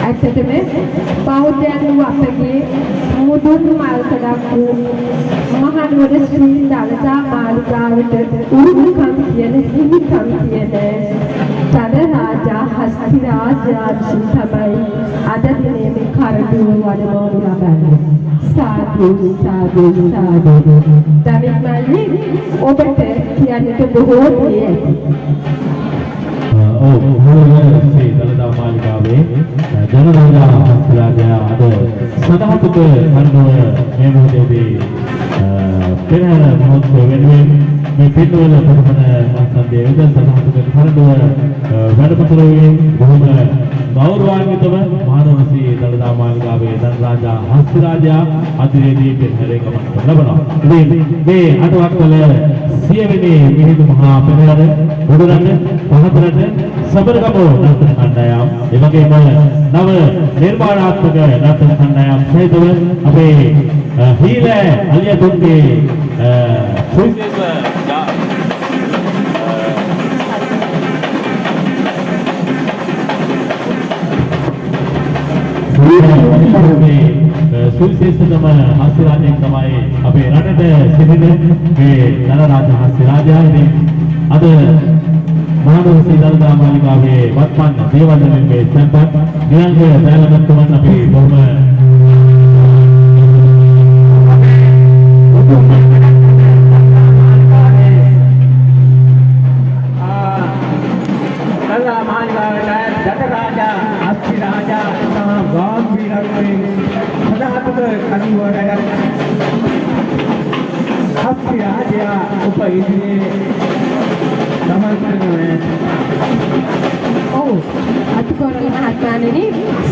ඇත්තටම බෞද්ධයන් වූ අපගේ මුදුන් මල්කඩක් වූ මහනුවර ශ්‍රී දළදා මාලිගාවට උරුමකම් කියන, හිමිකම් කියන ධන රාජා හස්ති රාජා විසින් තමයි අද දිනේ මේ කරඩුව වඩමවනු ලබන්නේ. සාදු සාදු සාදු. දමිත් මල්ලි, ඔබට කියන්නට බොහෝ දේ ඇති. ඔව්, මහනුවර ශ්‍රී දළදා මාලිගාවේ ජනරාජා හස්තිරාජයා අද සදාතුක කරඩුව මේ මොහොතේදී පෙරහැර මහෝත්සව වෙනුවෙන් මේ පිටුවල ප්‍රධාන මංසන්ධිය වෙත සදාතුක කරඩුව වැඩම කරවමින් බොහොම ගෞරවාන්විතව මහනුවර ශ්‍රී දළදා මාලිගාවේ ධනරාජා හස්තිරාජයා අදිරේදී පෙරහැරේ ගමන් කරන ලබනවා. ඉතින් මේ අටවක්වල සියවෙනි මිහිඳු මහා පෙරහැර උඩරට, පහතරට, සබරගමු නර්තන කණ්ඩායම්, ඒ වගේම නව නිර්මාණාත්මක නර්තන කණ්ඩායම් සහිතව අපේ හීල අලියතුන්ගේ සුවිශේෂ සුවිශේෂතම හස්තිරාජයෙක් තමයි අපේ රටට සිටින මේ ධනරාජ හස්තිරාජයා. ඉතින් අද මහනුවර ශ්‍රී දළදා මාලිගාවේ වත්මන් දේවදලෙන් මේ සම්පත් නියංග දයාලමතුමන් අපි බොහොම දළදා මාලිගාවට ධනරාජා හස්ති රාජා සහ ගාම්භීරත්වයෙන් සදාතක කඩුව රැගත් හස්ති රාජයා ඔබ ඉදිරියේ ගමන් කරනවා. ඔව්, අතුකෝරළ මහත්මයාණෙනි,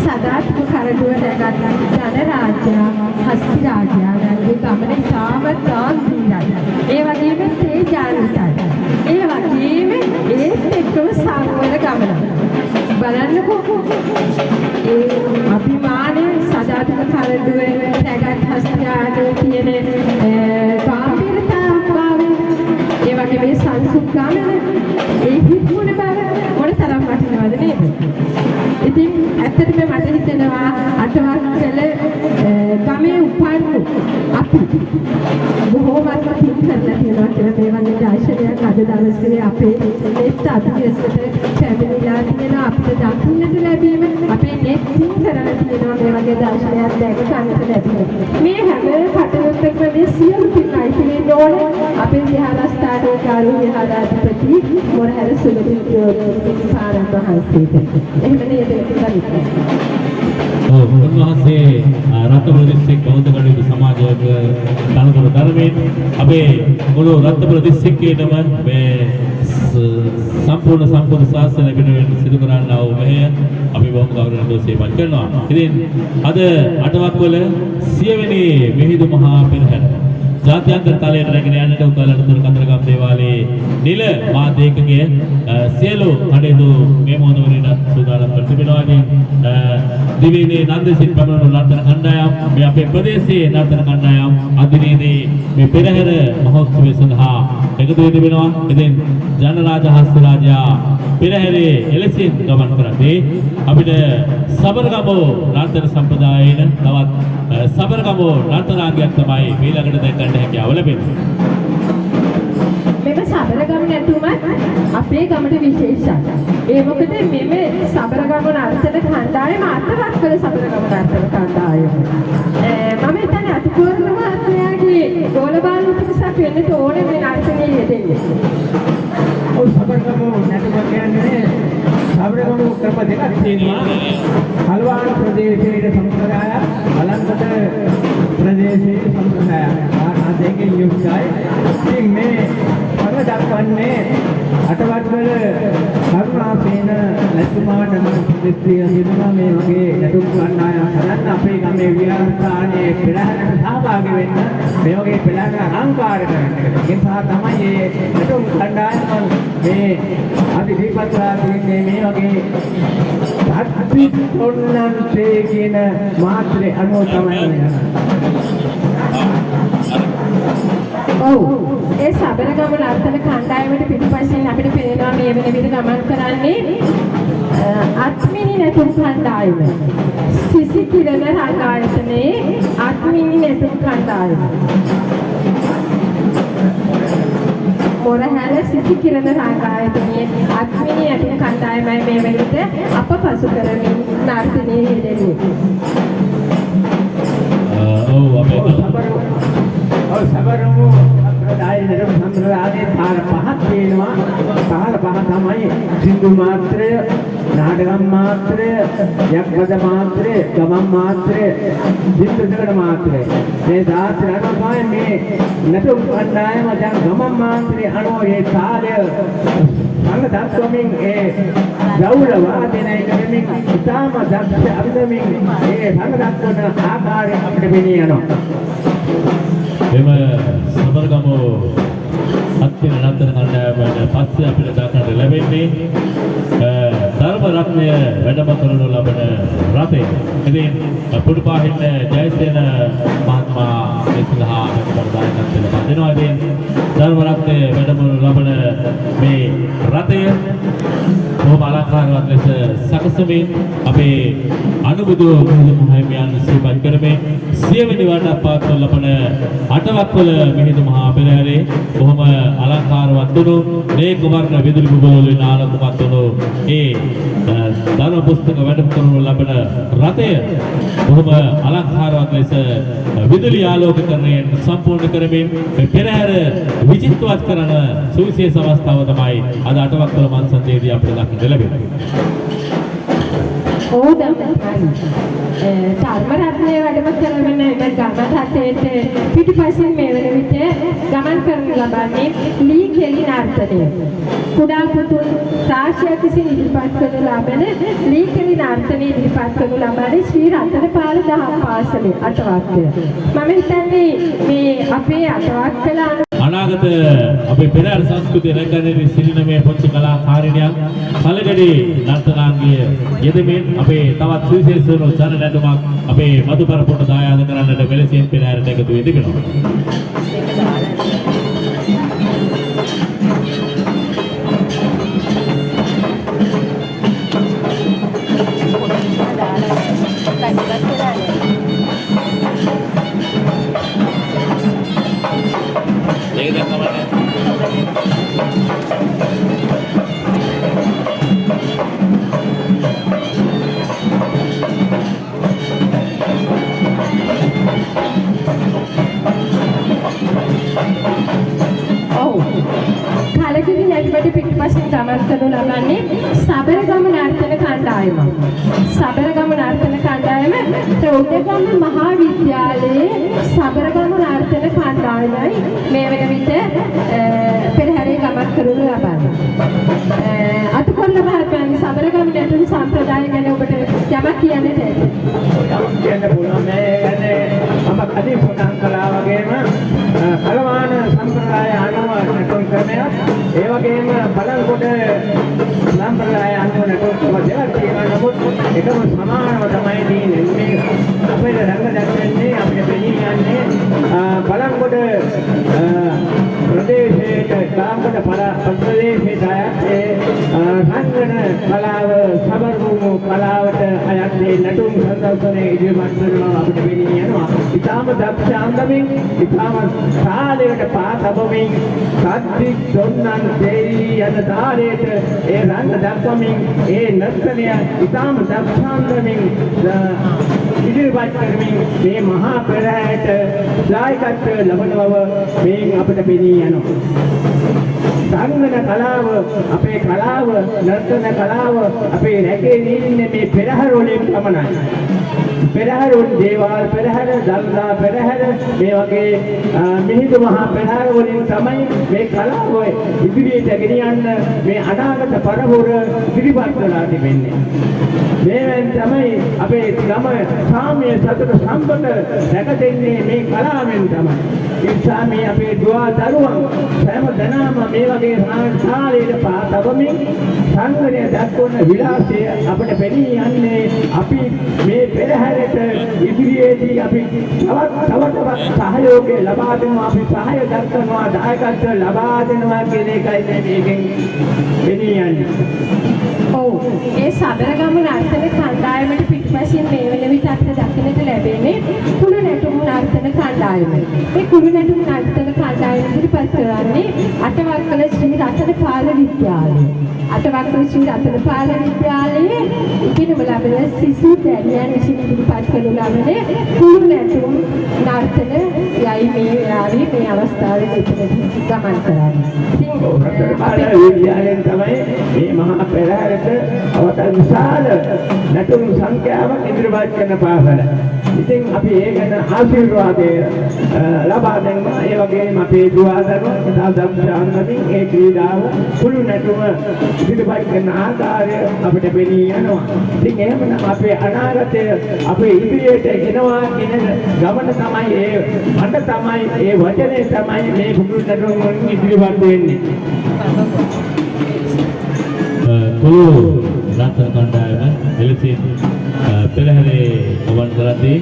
සදාත්ම කරඩුව රැගත් ධන රාජා හස්ති රාජාණන්ගේ ගමන ඉතාමත් ගාම්භීරයි. ඒ වගේම තේජාන්විතයි. ඒ වගේම ඒත් එක්කම සංවර ගමනක්. බලන්නකෝ, ඒ අභිමානය, සදාතක කරඩුව රැගත් හස්ති රාජයා තියෙන ගාම්භීරතාවය, ඒ වගේ මේ සංසුන් ගමන, ඒ හික්මුණ බව මොන තරම් වටිනවද නේද? ඉතින් ඇත්තටම මට හිතෙනවා අටවක්වල ගමේ උපන්නු අපි බොහෝමත්ම පින් කරලා තියෙනවා කියලා මේ වගේ දර්ශනයක් අද දවසේ අපේ නෙත් අභියසට පැමිණිලා තියෙනවා. අපිට දකින්නට ලැබීම අපේ නෙත් පින් කරලා තියෙනවා මේ වගේ දර්ශනයක් දැක ගන්නට ලැබීම. මේ හැම කටයුත්තක්ම, මේ සියලු පින් අයිති වෙන්න ඕනේ අපේ විහාරස්ථානයේ ගරු විහාරාධිපති මොරහැර සුගත සාරන් වහන්සේට. එහෙම නේද ගරුතර? ඔව්, උන්වහන්සේ රත්නපුර දිස්ත්‍රික් බෞද්ධ කටයුතු සමාජයක තනතුරු දරමින් අපේ මුළු රත්නපුර දිස්ත්‍රික්කයේටම මේ සම්පූර්ණ සම්බුද්ධ ශාසනය වෙනුවෙන් සිදු කරන්නා වූ මෙහෙය අපි බොහොම ගෞරවයෙන් සිහිපත් කරනවා. ඉතින් අද අටවක්වල සියවෙනි මිහිඳු මහා පෙරහැර ජාත්‍යන්තර තලයට රැගෙන යන්නට උකලට තුර කතරගම දේවාලයේ නිල මාධ්‍ය ඒකකයේ සියලු කටයුතු මේ මොහොත වනවිටත් සූදානම් කර තිබෙනවා. ඉතින් දිවයිනේ නන්දසිට පැමිණුණු නර්තන කණ්ඩායම්, මේ අපේ ප්‍රදේශයේ නර්තන කණ්ඩායම් අදිනේදී මේ පෙරහැර මහෝත්සවය සඳහා එකතු වී තිබෙනවා. ඉතින් ජනරාජ හස්තිරාජා පෙරහැරේ එලෙසින් ගමන් කරද්දී අපිට සබරගමු නර්තන සම්ප්‍රදායන තවත් සබරගමු නර්තනාංගයක් තමයි ඊළඟට දැක් ගන්න හැකියාව ලැබෙන්නේ. මෙම සබරගම නැටුමත් අපේ ගමට විශේෂයි. ඒ මොකද මෙම සබරගම නර්තන කණ්ඩායම අටවක්වල සබරගම නර්තන කණ්ඩායම. මම හිතන්නේ අතුකෝරළ මහත්මයාගේ ගෝල බාල පිරිසක් වෙන්නට ඕනේ මේ නර්තනයේ යෙදෙන්නේ. ඔව්, සබරගමු නැටුම කියන්නේ සබරගමු ක්‍රම දෙකක් තියෙනවා. හල්වාන ප්‍රදේශයේ සම්ප්‍රදාය, අලංකත ප්‍රදේශයේ සම්ප්‍රදාය. ආ දෙකෙන් යුක්තයි. ඉතින් මේ පර දක්වන්නේ අටවත්වල කරුණාසේන ලැජ්ජුමාට මම ප්‍රතික්‍රියා දෙනවා මේ වගේ නැටුම් කණ්ඩායම් හදන්න, අපේ ගමේ විහාරස්ථානයේ පෙරහැරට සහභාගී වෙන්න, මේ වගේ පෙරහැර අලංකාර කරන්න කියලා. ඒ නිසා තමයි මේ නැටුම් කණ්ඩායම මේ අද ඉදිරිපත් කරලා තියෙන්නේ. මේ වගේ සත්‍ති ඔන්නන්සේ කියන මාත්‍රේ අනුව තමයි යන්නේ. ඔව්. ඒ සබරගම නර්තන කණ්ඩායමට පිටුපසින් අපිට පේනවා මේ වෙන විදිහට ගමන් කරන්නේ අත්මිනි නැටුම් කණ්ඩායම. සිසි කිරණ රංගායතනයේ අත්මිනි නැටුම් කණ්ඩායම. මොරහැල සිසි කිරණ රංගායතනයේ අත්මිනි නැටුම් කණ්ඩායමයි මේ වෙන විට අප පසු කරමින් නර්තනයේ යෙදෙන්නේ. ඔව්, අපේ ඔව්, සබරමු සම්ප්‍රදාය නැටුම් සම්ප්‍රදායේ තාල පහක් තියෙනවා. තාල පහ තමයි සින්දු මාත්‍රය, නාටකම් මාත්‍රය, යක්පද මාත්‍රය, ගමන් මාත්‍රය, සින්දු දෙකට මාත්‍රය. මේ තාත්‍රය අනුව තමයි මේ නැටුම් කණ්ඩායම දැන් ගමන් මාත්‍රය අනුව ඒ තාලය සංග දක්වමින්, ඒ දවුල වාදනය කරමින්, ඉතාම දක්ෂ අන්දමින් ඒ සංග දක්වන ආකාරය අපිට පෙනී යනවා. එම සබරගමු අත්තින නර්තන කණ්ඩායමට පස්සේ අපිට දක්නට ලැබෙන්නේ ධර්ම රත්නය වැඩම කරනු ලබන රථය. ඉතින් පුඩුපාහින්න ජයසේන මහත්මයා මේ සඳහා වැඩම දායකත්වය ලබා දෙනවා. ඉතින් ධර්ම රත්නය වැඩම කරනු ලබන මේ රථය බොහොම අලංකාරවත් ලෙස සකසමින්, අපේ අනුබුදු මිහිඳු මහහිමියන් සිහිපත් කරමින් සියවෙනි වරටත් පවත්වනු ලබන අටවක්වල මිහිඳු මහා පෙරහැරේ බොහොම අලංකාරවත් වුණු නේක වර්ණ විදුලි බුබුලු වලින් ආලෝකමත් වුණු ඒ ධර්ම පුස්තක වැඩම කරනු ලබන රථය බොහොම අලංකාරවත් ලෙස විදුලි ආලෝකකරණයෙන් සම්පූර්ණ කරමින් මේ පෙරහැර විචිත්‍රවත් කරන සුවිශේෂ අවස්ථාව තමයි අද අටවක්වල මංසන්ධියේදී අපිට දක්නට ලැබෙන්නේ. ඔව් දම්මන්. ධර්ම රත්නය වැඩම කරවන එම ගම රථයට පිටුපසින් මේ වන විට ගමන් කරනු ලබන්නේ ලී කෙලි නර්තනය. කුඩා පුතුන් රාශියක් විසින් ඉදිරිපත් කරනු ලබන ලී කෙලි නර්තනය ඉදිරිපත් කරනු ලබන්නේ ශ්‍රී රතනපාල දහම් පාසලේ අටවක්කල. මම හිතන්නේ මේ අපේ අටවක්කල අනාගත අපේ පෙරහැර සංස්කෘතිය රැකගන්නට සිටින මේ පොච්චි කලාකාරිනියන් කලගඩි නර්තනාංගය යෙදමින් අපේ තවත් සුවිශේෂ වූ ජන නැටුමක් අපේ මధు පරපුරට දායාද කරන්නට මෙලෙසින් පෙරහැරට එකතු වී තිබෙනවා. ඒක දැන් තමයි. ඔව්. කලකිරි නැටුමට පිටුපසින් ගමන් කරනු ලබන්නේ සබරගම නර්තන කණ්ඩායම. සබරගම නර්තන කණ්ඩායම උඩගම මහා විද්‍යාලයේ සබරගම නර්තන කණ්ඩායමයි මේ වෙන විට පෙරහැරේ ගමන් කරනු ලබන්නේ. අතුකොල්ල මහත්මයාගේ සබරගම නැටුම් සම්ප්‍රදාය ගැන ඔබට යමක් කියන්නට ඇත. කියන්න පුළුවන්. මේ කියන්නේ මම කලින් සඳහන් කළා වගේම සම්ප්‍රදාය අනුව නැටුම් ක්‍රමයක්. ඒ වගේම බලන්ගොඩ සම්ප්‍රදාය අනුව නැටුම් ක්‍රම දෙකක් තියෙනවා. නමුත් එකම සමානව තමයි තියෙන්නේ. මේ අපේ රංග දක්වන්නේ අපිට පෙනී යන්නේ බලන්ගොඩ ප්‍රදේශයට, බලන්ගොඩ ප්‍රදේශයට අයත් ඒ රංගන කලාව, සබරගමු කලාවට අයත් ඒ නැටුම් සංදර්ශනය ඉදිරිපත් කරනවා අපිට පෙනී යනවා. ඉතාම දක්ෂ අන්දමින්, ඉතාම තාලයකට පා තබමින්, සද්දි දොන්නන් දෙවි යන තාලයට ඒ රංග දක්වමින්, ඒ නර්තනය ඉතාම දක්ෂ අන්දමින් ඉදිරිපත් කරමින් මේ මහා පෙරහැරට දායකත්වය ලබන බව මේන් අපිට පෙනී යනවා. රංගන කලාව, අපේ කලාව, නර්තන කලාව අපේ රැකේ ඉන්නේ මේ පෙරහැර වලින් පමණයි. පෙරහැර වලින්, දේවාල පෙරහැර, දළදා පෙරහැර, මේ වගේ මිහිඳු මහා පෙරහැර වලින් තමයි මේ කලාව ඉදිරියට ගෙනියන්න මේ අනාගත පරපුර ඉදිරිපත් වෙලා තිබෙන්නේ. මේවෙන් තමයි අපේ ගම සාම්‍ය සතුට සම්පත රැකදෙන්නේ, මේ කලාවෙන් තමයි. ඒ නිසා මේ අපේ දුවා දරුවන් හැම දෙනාම මේ වගේ තාලයට පා තබමින් සංගණය දක්වන විලාසය අපිට පෙනී යන්නේ. අපි මේ පෙරහැරට ඉදිරියේදී අපි තවත් තව තවත් සහයෝගය ලබා දෙනවා, අපි සහාය දක්වනවා, දායකත්වය ලබා දෙනවා කියන එකයි මේ මේකෙන් පෙනී යන්නේ. ඔව්, ඒ සබරගමු නර්තන කණ්ඩායමට පිටුපසින් මේ වෙන විට අපිට දකින්නට ලැබෙන්නේ කුළු නැටුම් නර්තන කණ්ඩායම. මේ කුළු නැටුම් නර්තන කණ්ඩායම ඉදිරිපත් කරන්නේ අටවක්කල ශ්‍රී රතනපාල විද්‍යාලය. අටවක්කල ශ්‍රී රතනපාල විද්‍යාලයේ ඉගෙනුම ලබන සිසු දැරියන් විසින් ඉදිරිපත් කරනු ලබන කුළු නැටුම් නර්තන යයි මේ වෙලාවේ මේ අවස්ථාවේ මෙතනදී ගමන් කරන්නේ. ඉතින් රතනපාල විද්‍යාලයෙන් තමයි මේ මහා පෙරහැරට අවතර විශාල නැටුම් සංඛ්‍යාවක් ඉදිරිපත් කරන පාසල. ඉතින් අපි ඒ ගැන ආශිර්වාදය ලබා දෙනවා. ඒ වගේම අපේ දුවා දරුවන් ඉතා දක්ෂ අන්දමින් ඒ ක්‍රීඩාව, කුළු නැටුම ඉදිරිපත් කරන ආකාරය අපිට පෙනී යනවා. ඉතින් එහෙමනම් අපේ අනාගතය, අපේ ඉදිරියට එනවා කියන ගමන තමයි, ඒ මට තමයි, ඒ වචනේ තමයි මේ කුළු නැටුම් වලින් ඉදිරිපත් වෙන්නේ. කුළු නර්තන කණ්ඩායම එලෙසින් පෙරහැරේ ගමන් කරද්දී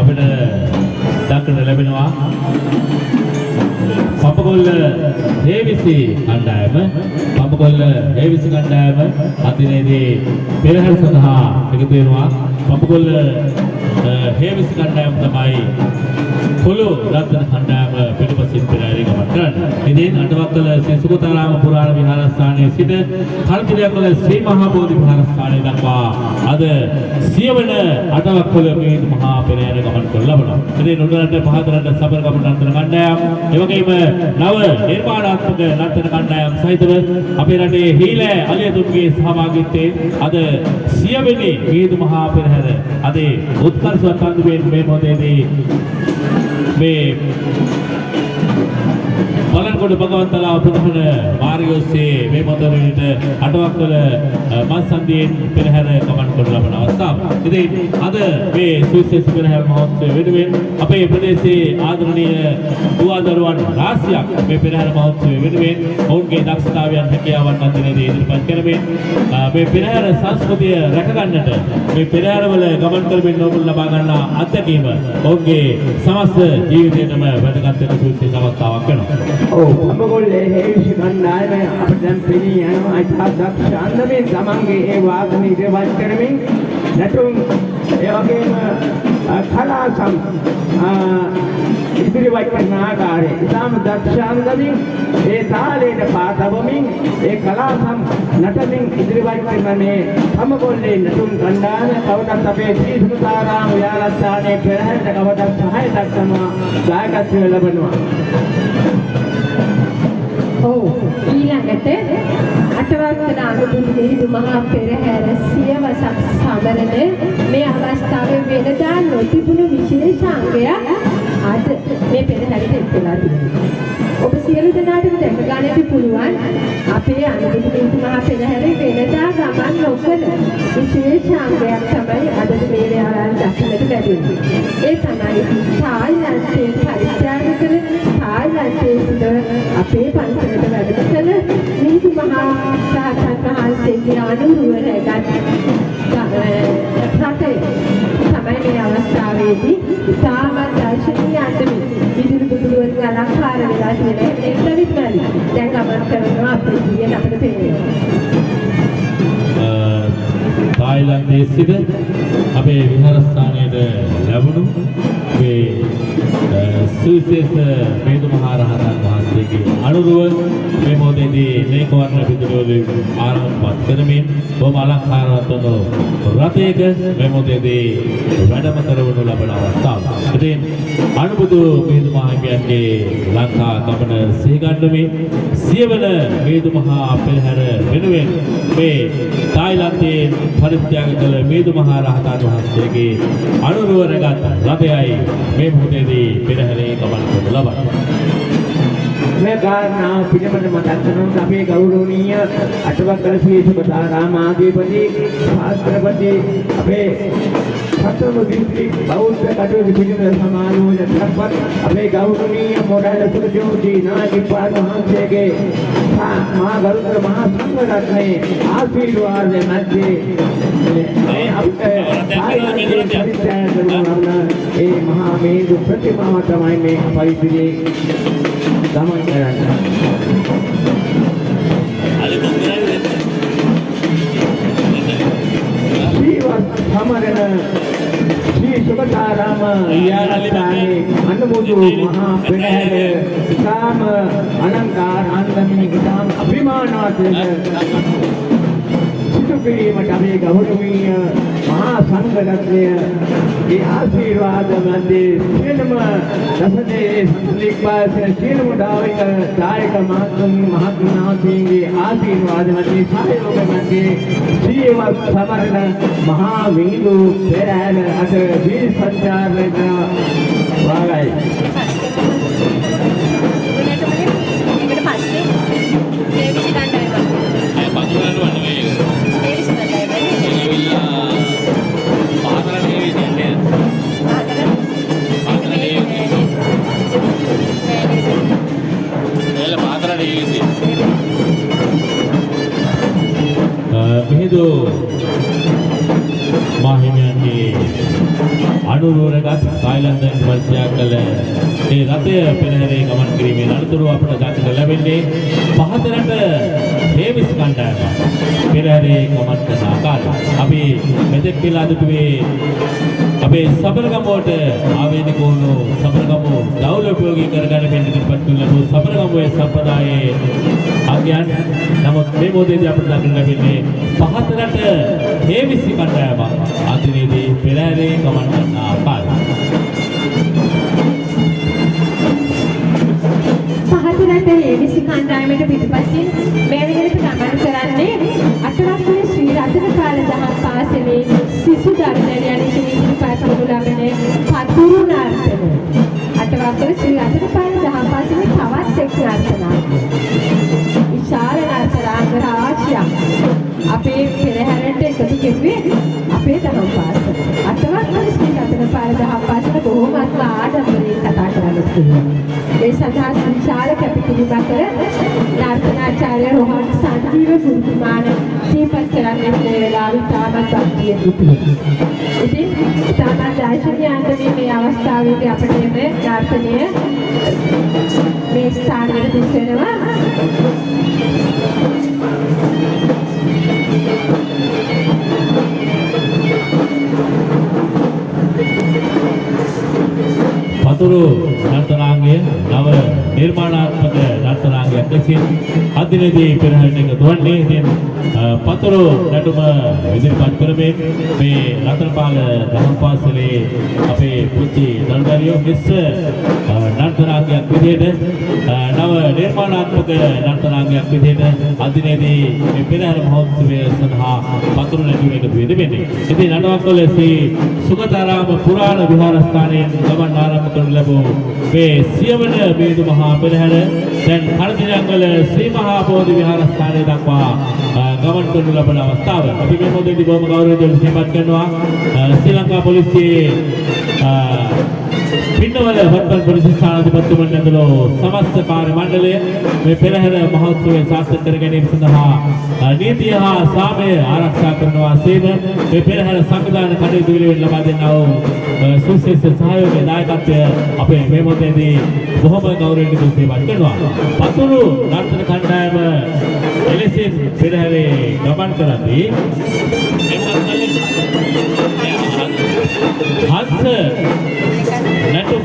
අපිට දක්නට ලැබෙනවා පඹගොල්ල හේවිසි කණ්ඩායම. පඹගොල්ල හේවිසි කණ්ඩායම අදිනේදී පෙරහැර සඳහා එකතු වෙනවා. පඹගොල්ල හේවිසි කණ්ඩායම තමයි කුළු නර්තන කණ්ඩායම පිටුපසින් පෙරහැරේ ගමන් කරන්නේ. ඉතින් අටවක්කල ශ්‍රී සුගතාරාම පුරාණ විහාරස්ථානයේ සිට කල්පිරියකල ශ්‍රී මහා බෝධි විහාරස්ථානය දක්වා අද සියවන අටවක්කල මිහිඳු මහා පෙරහැර ගමන් කරනු ලබනවා. ඉතින් උඩරට පහත රට සබරගමු නර්තන කණ්ඩායම්, එවැගේම නව නිර්මාණාත්මක නර්තන කණ්ඩායම් සහිතව අපේ රටේ හීලෑ අලියතුන්ගේ සහභාගීත්වයෙන් අද සියවෙනි මිහිඳු මහා පෙරහැර අද උත්කර්ෂවත් අන්දමේ මේ මොහොතේදී මේ බලන්ගොඩ භගවන්තලාව ප්‍රධාන මාර්ගය ඔස්සේ මේ මොහොත විට අටවක්වල මංසන්ධියෙන් පෙරහැර ගමන් කරනු ලබන අවස්ථාව. ඉතින් අද මේ සුවිශේෂ පෙරහැර මහෝත්සවය වෙනුවෙන් අපේ ප්‍රදේශයේ ආදරණීය දුවා දරුවන් රාශියක් මේ පෙරහැර මහෝත්සවය වෙනුවෙන් ඔවුන්ගේ දක්ෂතාවයන්, හැකියාවන් අන්තිමේදී ඉදිරිපත් කරමින් මේ පෙරහැර සංස්කෘතිය රැකගන්නට, මේ පෙරහැරවල ගමන් කරමින් ඔවුන් ලබා ගන්නා අත්දැකීම ඔවුන්ගේ සමස්ත ජීවිතයටම වැදගත් වෙන සුවිශේෂ අවස්ථාවක් වෙනවා. ඔව්, පඹගොල්ලේ හේවිසි කණ්ඩායම අපිට දැන් පෙනී යනවා. ඉතා දක්ෂ අන්දමින් තමන්ගේ ඒ වාදන ඉදිරිපත් කරමින් නැටුම්, ඒ වගේම කලා ඉදිරිපත් කරන ආකාරය ඉතාම දක්ෂ අන්දමින් ඒ තාලයට පා තබමින් ඒ කලා නටමින් ඉදිරිපත් කරන මේ පඹගොල්ලේ නැටුම් කණ්ඩායම කවදත් අපේ ශ්‍රී සුගතාරාම විහාරස්ථානයේ පෙරහැරට කවදත් සහාය දක්වනවා, දායකත්වය ලබනවා. ඔව්, ඊළඟට අටවක්කල අනුබුදු මිහිඳු මහා පෙරහැර සියවසක් සමරන මේ අවස්ථාවේ වෙනදා නොතිබුණු විශේෂ අංගයක් අද මේ පෙරහැරට එක් වෙලා තිබෙනවා. ඔබ සියලු දෙනාටම දැක ගන්නට පුළුවන් අපේ අනුබුදු මිහිඳු මහා පෙරහැරේ වෙනදා ගමන් නොකළ විශේෂ අංගයක් තමයි අද මේ වෙලාවේ දක්නට ලැබෙන්නේ. ඒ තමයි තායිලන්තයෙන් පරිත්‍යාග කළ තායිලන්තයේ සිට අපේ පන්සලට වැඩම කළ මිහිඳු මහා රහතන් වහන්සේගේ අනුරුව රැගත් රථය තමයි මේ අවස්ථාවේදී ඉතාමත් දර්ශනීය අන්දමින් විදුලි බුබුලු වලින් අලංකාර වෙලා තියෙන එක්තවිත්මලි දැන් ගමන් කරනවා අපේ දියෙන් අපිට පේනවා. තායිලන්තයේ සිට අපේ විහාරස්ථානයට ලැබුණු මේ සුවිශේෂ මිහිඳු මහා රහතන් වහන්සේගේ අනුරුව මේ මොහොතේදී මේක වර්ණ පිදුරු වලින් ආරම්භ කරමින් බොහොම අලංකාරවත් වුණු රථයක මේ මොහොතේදී වැඩම කරවනු ලබන අවස්ථාව. ඉතින් අනුබුදු මිහිඳු මහහිමියන්ගේ ලංකා ගමන සිහිගන්වමින් සියවන මිහිඳු මහා පෙරහැර වෙනුවෙන් මේ තායිලන්තයේ පරිත්‍යාග කළ මිහිඳු මහා රහතන් වහන්සේගේ අනුරුව රැගත් රථයයි මේ මොහොතේදී පෙරහැරේ ගමන් කරනු ලබන්නේ. මේ කාරණාව පිළිබඳ මතක් කරනකොට අපේ ගෞරවනීය අටවක්කල ශ්‍රී සුගතාරාමාධිපති ශාස්ත්‍රපති අපේ සතරම දිස්ත්‍රික් බෞද්ධ කටයුතු පිළිබඳ සමාලෝචන සම්පත් අපේ ගෞරවනීය මොරැල්ල සුරජෝති නායකපාල වහන්සේගේ මහා ගරුතර මහා සංඝ රත්නයේ ආශිර්වාදය මැද්දේ මේ අපේ පරිත්‍යාග කරනු ලබන ඒ මහා මිහිඳු ප්‍රතිමාව තමයි මේ අප ඉදිරියේ ගමන් කරන්නේ. ශ්‍රීවත් සමරන ශ්‍රී සුගතාරාම විහාරස්ථානයේ අනුමුදු මහා පෙරහැර ඉතාම අලංකාර අන්දමින් ඉතාම අභිමානවත් ලෙස සිදු කිරීමට අපේ ගෞරවනීය මහා සංඝ රත්නය ඒ ආශිර්වාද මැද්දේ සියලුම දසදේ සතුලික් වාසය සියලුම දායක මහත්තුන් මහත්මනාන්සේගේ ආශිර්වාද මැද්දේ සහයෝග මැද්දේ ශ්‍රීවත් සමරන මහා මිහිඳු පෙරහැර අද වීර සංචාරණය වාගයි. ඒකට පස්සේ දේවිසි කණ්ඩායම. අය පතුරු නඩුවක් නෙවෙයි ඒක. දේවිසි කණ්ඩායම නේ. ඒක ඇවිල්ලා පහතර නෙවෙයි කියන්නේ. පහතර. පහතර නෙවෙයි. එළ පහතර නෙවෙයි. මිහිඳු මාහිමියන්ගේ අනුරුව රැගත් තායිලන්තයෙන් පරිත්‍යාග කළ ඒ රථය පෙරහැරේ ගමන් කිරීමේ අනතුරුව අපට දක්නට ලැබෙන්නේ පහතරට හේවිස් කණ්ඩායම පෙරහැරේ ගමන් කරන ආකාරය. අපි මෙතෙක් වෙලා දුටුවේ අපේ සබරගමුවට ආවේනික වුණු සබරගමු දවුල උපයෝගී කරගනිමින් ඉදිරිපත් කරන ලැබූ සබරගමුවේ සම්ප්‍රදායේ අංගයන්. නමුත් මේ මොහොතේදී අපට දක්නට ලැබෙන්නේ පහතරට හේවිසි කණ්ඩායමක් අදිනේදී පෙරහැරේ ගමන් කරන ආකාරය. පහතරට හේවිසි කණ්ඩායමට පිටුපසින් මේ වෙනකොට ගමන් කරන්නේ අටවක්කල ශ්‍රී රතනපාල දහම් පාසලේ සිසු දරුදැරියන් විසින් ඉදිරිපත් කරනු ලබන පතුරු නර්තනය. අටවක්කල ශ්‍රී රතනපාල දහම් පාසලේ තවත් එක් නර්තනාංගයක්. විශාල නර්තනාංග රාශියක් අපේ පෙරහැරට එකතු කෙරුවේ අපේ දහම් පාසල. අටවක්කල ශ්‍රී රතනපාල දහම් පාසල බොහොමත්ම ආඩම්බරයෙන් කතා කරන්න පුළුවන්. ඒ සඳහා විශාල කැපකිරීමක් කර නර්තනාචාර්ය රෝහන් සංජීව ගුරුතුමාන සිහිපත් කරන්නේ මේ වෙලාවේ ඉතාමත් භක්තියෙන් යුතුව. ඉතින් ඉතාමත් දර්ශනීය අන්දමේ මේ අවස්ථාවේදී අපට එම නර්තනය මේ ස්ථානයට දිස් වෙනවා. පතුරු නර්තනාංගය නව නිර්මාණාත්මක නර්තනාංගයක් ලෙසින් අදිනේදී පෙරහැරට එකතු වන්නේ. ඉතින් පතුරු නැටුම ඉදිරිපත් කරමින් මේ රතනපාල දහම් පාසලේ අපේ පුංචි දරුදරියෝ මිශ්‍ර නර්තනාංගයක් විදිහට, නව නිර්මාණාත්මක නර්තනාංගයක් විදිහට අදිනේදී මේ පෙරහැර මහෝත්සවය සඳහා පතුරු නැටුම එකතු වී තිබෙන්නේ. ඉතින් නඩවක්වල ශ්‍රී සුගතාරාම පුරාණ විහාරස්ථානයෙන් ගමන් ආරම්භ කරනු ලැබූ මේ සියවන මිහිඳු මහා පෙරහැර දැන් කණදිනංගල ශ්‍රී මහා බෝධි විහාරස්ථානය දක්වා ගමන් කරනු ලබන අවස්ථාව. අපි මේ මොහොතේදී බොහොම ගෞරවයෙන් සිහිපත් කරනවා ශ්‍රී ලංකා පොලිසියේ පින්නවල වත්මන් පොලිස් ස්ථානාධිපතිතුමන් ඇතුළු සමස්ත කාර්ය මණ්ඩලය මේ පෙරහැර මහෝත්සවය සාර්ථක කර ගැනීම සඳහා නීතිය හා සාමය ආරක්ෂා කරනවා සේම මේ පෙරහැර සංවිධාන කටයුතු පිළිවෙල ලබා දෙන්නා වූ සුවිශේෂ සහයෝගය දායකත්වය අපේ මේ මොහොතේදී බොහොම ගෞරවයෙන් යුතුව සිහිපත් කරනවා. පතුරු නර්තන කණ්ඩායම එලෙසින් පෙරහැරේ ගමන් කරද්දී හංස නැටුම,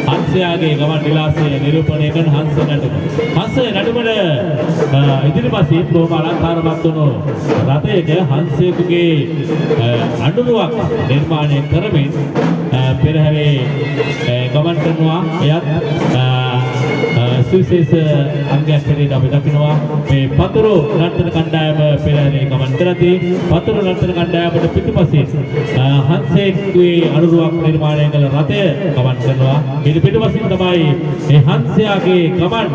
හංසයාගේ ගමන් විලාසය නිරූපණය කරන හංස නැටුම. හංස නැටුමට ඉදිරිපසින් බොහොම අලංකාරමත් වුණු රථයක හංසයෙකුගේ අඬුරුවක් නිර්මාණය කරමින් පෙරහැරේ ගමන් කරනවා. එයත් සුවිශේෂ අංගයක් හැටියට අපි දකිනවා. මේ පතුරු නර්තන කණ්ඩායම පෙරහැරේ ගමන් කරද්දී පතුරු නර්තන කණ්ඩායමට පිටුපසින් හංසයෙකුගේ අනුරුවක් නිර්මාණය කළ රථය ගමන් කරනවා. ඊට පිටුපසින් තමයි මේ හංසයාගේ ගමන්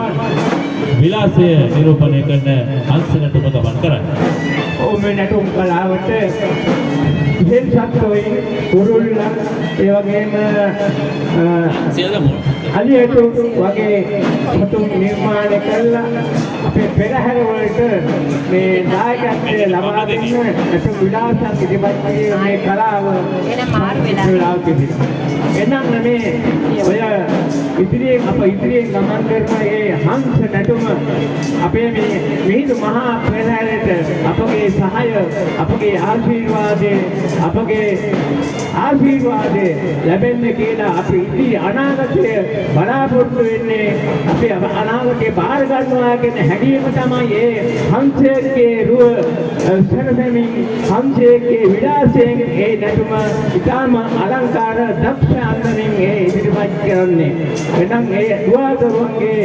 විලාසය නිරූපණය කරන හංස නටුම ගමන් කරන්නේ. ඔව්, මේ නැටුම් කලාවට විශේෂත්වයෙන් කුරුල්ලා, ඒ වගේම අලියටු වගේ සතුන් නිර්මාණය කරලා අපේ පෙරහැර වලට මේ දායකත්වය ලබා දෙන්න නැටුම් විලාසයක් ඉදිරිපත් කිරීම මේ කලාව එහෙනම් මාරු වෙලා. වෙලා තිබෙනවා. එනම් මේ ඔය ඉදිරියෙන් අප ඉදිරියෙන් ගමන් කරන ඒ හංස නැටුම අපේ මේ මිහිඳු මහා පෙරහැරට අපගේ සහාය, අපගේ ආශිර්වාදය, අපගේ ආශිර්වාදය ලැබෙන්න කියලා අපි ඉදිරි අනාගතය බලාපොරොත්තු වෙන්නේ. අපි අනාගතේ බාර ගන්නවා කියන හැඟීම තමයි ඒ හංසයේ රුව සැරසෙමින් හංසයේ විලාසයෙන් ඒ නැටුම ඉතාම අලංකාර දක්ෂ අන්දමින් ඒ ඉදිරිපත් කරන්නේ. එනම් ඒ දුවදරුවන්ගේ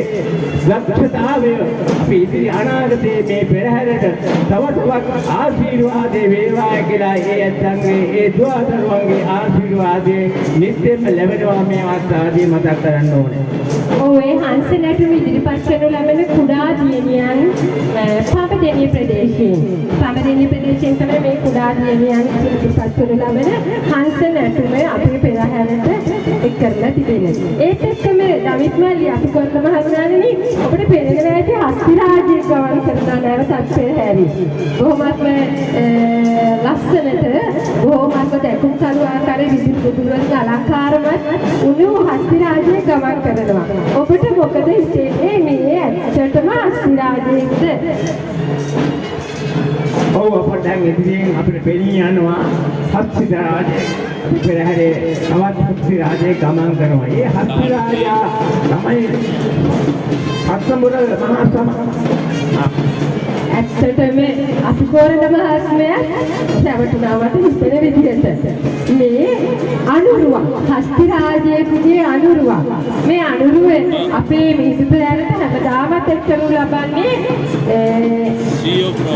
දක්ෂතාවය අපි ඉදිරි අනාගතයේ මේ පෙරහැරට තව තවත් ආශිර්වාදේ වේවා කියලා ඒ ඇත්තන්ගේ ඒ දුවදරුවන්ගේ ආශිර්වාදේ නිත්‍යම ලැබෙනවා මේ අවස්ථාවේදී මතක් කරන්න ඕනේ. ඔව්, ඒ හංස නැටුම ඉදිරිපත් කරනු ලබන කුඩා දියණියන් පඹදෙනිය ප්‍රදේශයෙන්, පඹදෙනිය ප්‍රදේශයෙන් තමයි මේ කුඩා දියණියන් ඉදිරිපත් කරනු ලබන හංස නැටුම අපේ පෙරහැරට එක් කරලා තිබෙන්නේ. ඒත් එක්කම දමිත් මල්ලි, අපි කොල්ල මහත්මයාණනි, ඔබට පෙනෙනවා ඇති හස්ති රාජයෙක් ගමන් කරනවා නැවතත් පෙරහැරේ. බොහොමත්ම ලස්සනට, බොහොමත්ම දැකුම් කරු ආකාරයේ විදුලි බුදුන් වලින් අලංකාරමත් වුණු හස්ති රාජයෙක් ගමන් කරනවා. ඔබට මොකද හිතෙන්නේ, මේ ඇත්තටම හස්ති රාජයෙක්ද? ඔව්, අප දැන් ඉදිරියෙන් අපිට පෙනී යනවා හස්ති රාජය. අපි පෙරහැරේ තවත් හස්ති රාජයෙක් ගමන් කරනවා. ඒ හස්ති රාජා තමයි හත්සමුර මහා සම ඇත්තටම අතිකෝරණ මහත්මයා රැවටුණා මට හිතෙන විදිහට. මේ අනුරුවක්, හස්ති රාජයෙකුගේ අනුරුවක්. මේ අනුරුව අපේ මිහිඳු පෙරහැරට හැමදාමත් එක් කරනු ලබන්නේ CEO Pro.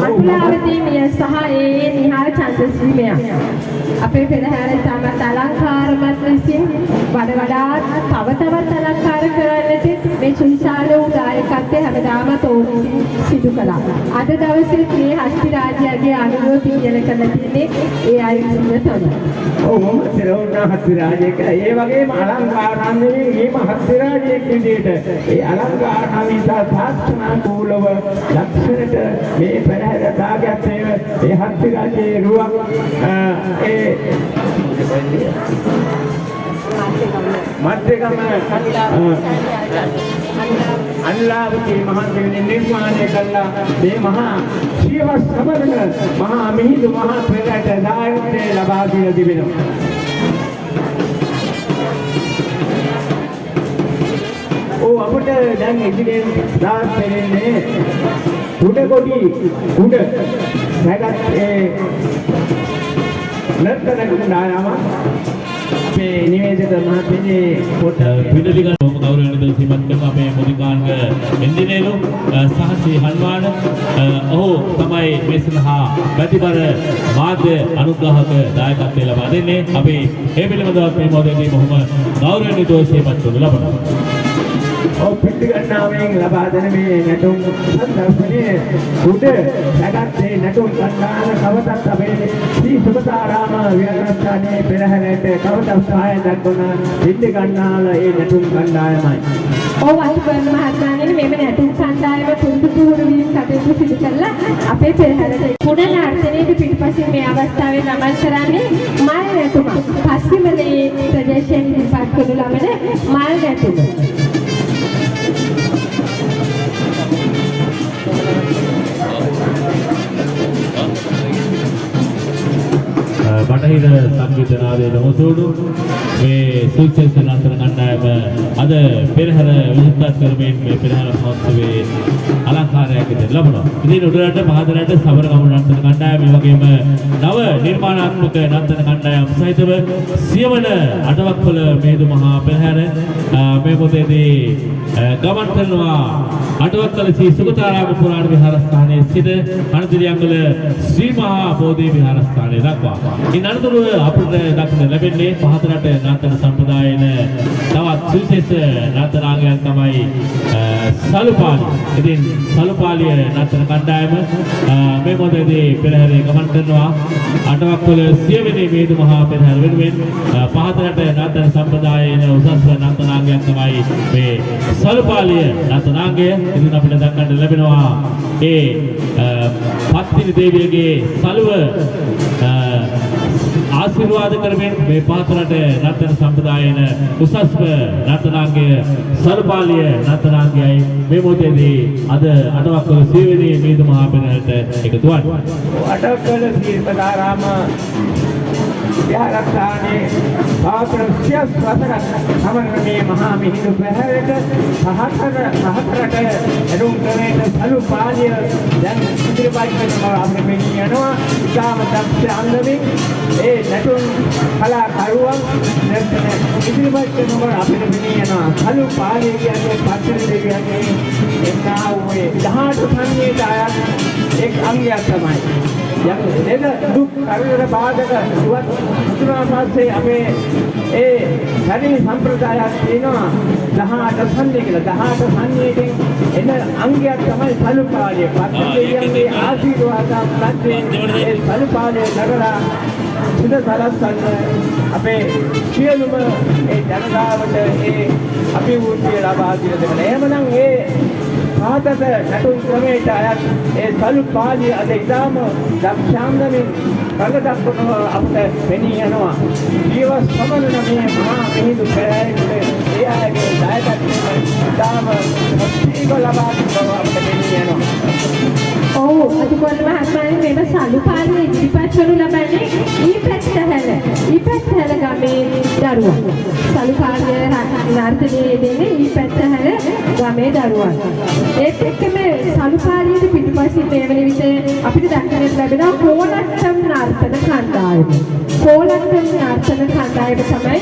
අනුලාවතී මිය සහ ඒ නිහාර චන්ද්‍රශ්‍රී මෙයා. අපේ පෙරහැර ඉතාමත් අලංකාරමත් ලෙසින් වඩ වඩාත් තව තවත් අලංකාර කරන්නට මේ සුවිශාල වූ දායකත්වය හැමදාමත් ඔවුන් විසින් සිදු කළා. අද දවසේ මේ හස්ති රාජයාගේ අනුරුව පිළියෙල කරලා තින්නේ ඒ අය විසින් තමයි. ඔව්, මම තෙරවුණා හස්ති රාජයෙක් කියලා. ඒ වගේම අලංකාරාමයෙන් මේම හස්ති රාජයෙක් විදිහට ඒ අලංකාරාමී සහ ශාස්ත්‍රානුකූලව ලක්ෂණට මේ පෙරහැර දාගත්තේ ඒ හස්ති රාජයේ රුවක් ඒ මධ්‍යගම අනුලාවතී මහත්මිය නිර්මාණය කළා. මේ මහා සියවස් සමරන මහා මිහිඳු මහා පෙරහැරට දායකත්වය ලබා දී තිබෙනවා. ඔව්, අපට දැන් ඉදිරියෙන් දාස් පෙනෙන්නේ උඩ කොටි උඩ රැගත් ඒ නර්තන කණ්ඩායමක්. අපේ නිවේදක මහත්මයාගේ පොඩ්ඩක් පිටලිගන්න බොහොම ගෞරවණීය සිහිපත් කරන අපේ මුදිකාංග එන්ජිනේරු සහ ශ්‍රී හන්වාන ඔහු තමයි මේ සඳහා ප්‍රතිබල මාධ්‍ය අනුග්‍රහක දායකත්වය ලබා දෙන්නේ. අපි ඒ පිළිබඳව මේ මොහොතේදී බොහොම ගෞරවණීයව සිහිපත් කරනු ලබනවා. ඔව්, පිළිගන්නාවෙන් ලබා දෙන මේ නැටුම් සංදර්ශනයේ උඩ සැගත් මේ නැටුම් කණ්ඩායම කවදත් අපේ ශ්‍රී සුගතාරාම විහාරස්ථානයේ පෙරහැරට කවදත් සහාය දක්වන පිළිගන්නාල ඒ නැටුම් කණ්ඩායමයි. ඔව් අතුගන්න මහත්මයාණනි, මෙම නැටුම් කණ්ඩායම පුරුදු පුහුණු වීම කටයුතු සිදු කරලා අපේ පෙරහැරට කුඩ නර්තනයේ පිටුපසින් මේ අවස්ථාවේ ගමන් කරන්නේ මල් නැටුමක්. පශ්චිමලයේ ප්‍රදේශයෙන් ඉදිරිපත් කරනු ලබන මල් නැටුම. බටහිර සංගීත නාදයේ නොසුඩු මේ සුවිශේෂ නර්තන කණ්ඩායම අද පෙරහැර විශිෂ්ටත් කරමින් මේ පෙරහැර මහෝත්සවයේ අලංකාරයක් විදිහට ලැබුණා. ඉතින් උඩරට පහතරට සබරගමු නර්තන කණ්ඩායම, ඒ වගේම නව නිර්මාණාත්මක නර්තන කණ්ඩායම් සහිතව සියවන අටවක්වල මිහිඳු මහා පෙරහැර මේ මොහොතේදී ගමන් කරනවා අටවක්වල ශ්‍රී සුගතාරාම පුරාණ විහාරස්ථානයේ සිට අනතිරියංගල ශ්‍රී මහා බෝධි විහාරස්ථානය දක්වා. ඉන් අනතුරුව අපිට දක්නට ලැබෙන්නේ පහතරට නර්තන සම්ප්‍රදායන තවත් සුවිශේෂ නර්තනාංගයක් තමයි සලුපාලිය. ඉතින් සලුපාලිය නර්තන කණ්ඩායම මේ මොහොතේදී පෙරහැරේ ගමන් කරනවා අටවක්වල සියවෙනි මිහිඳු මහා පෙරහැර වෙනුවෙන්. පහතරට නර්තන සම්ප්‍රදායන උසස් නර්තනාංගයක් තමයි මේ සලුපාලිය නර්තනාංගය. ඉතින් අපිට දක්නට ලැබෙනවා ඒ පත්තිනි දේවියගේ සලුව ආශිර්වාද කරමින් මේ පහතරට නර්තන සම්ප්‍රදායන උසස්ම නර්තනාංගය සලුපාලිය නර්තනාංගයයි මේ මොහොතේදී අද අටවක්වල සියවෙනි මිහිඳු මහා පෙරහැරට එකතු වන්නේ. අටවක්වල ශ්‍රී සුගතාරාම විහාරස්ථානයේ පවත්වන සියස් වසරක් සමරන මේ මහා මිහිඳු පෙරහැරට පහතරට ඇරුම් ක්‍රමයට සලු පාලිය දැන් ඉදිරිපත් කරන බව අපිට පෙනී යනවා. ඉතාම දක්ෂ අන්දමින් ඒ නැටුම් කලාකරුවන් නර්තන ඉදිරිපත් කරන බව අපිට පෙනී යනවා. සලු පාලිය කියන්නේ පත්තිනි දෙවියන්ගේ එන්නා වූ ඒ 18 සංගීත අයත් එක් අංගයක් තමයි. යම් ලෙඩ දුක් කරදර බාධක ඉවත් උතුරා පස්සේ අපේ ඒ ශරීර සම්ප්‍රදායක් තියෙනවා 18 සංඥා කියලා. 18 සංඥයකින් එන අංගයක් තමයි සලුපාලිය. පත්තිනි දෙවියන්ගේ ආශිර්වාද ප්‍රත්‍යයෙන් ඒ සලුපාලිය නගලා සිත සලස්සන්න අපේ සියලුම ඒ ජනතාවට ඒ අභිවෘද්ධිය ලබා දීලා දෙනවා. එහෙමනම් ඒ පහතට නැටුම් ක්‍රමයට අයත් ඒ සලු පාලිය අද ඉතාම දක්ෂාන්දමින් රඟ දක්වනවා අපට පෙනී යනවා. ජීව සමනන මේ මහා මිහිඳු පෙරහැරට ඒ අයගේ දායකත්වයෙන් ඉතාම ශක්තිය ලබා දෙන බව අපට පෙනී යනවා. ඔව් අතුගොල්ල මහත්මයාණනි, මෙම සලු පාලිය ඉදිරිපත් කරනු ලබන්නේ ඊපැත්තහැල ගමේ දරුවන්. සලු පාලිය නර්තනයේ යෙදෙන්නේ ඊපැත්තහැල ගමේ දරුවන්. ඒත් එක්කම සලු පාලියට පිටුපසින් මේ වන විට අපිට දක්නට ලැබෙනවා කෝලට්ටම් නර්තන කණ්ඩායම. කෝලට්ටම් නර්තන කණ්ඩායම තමයි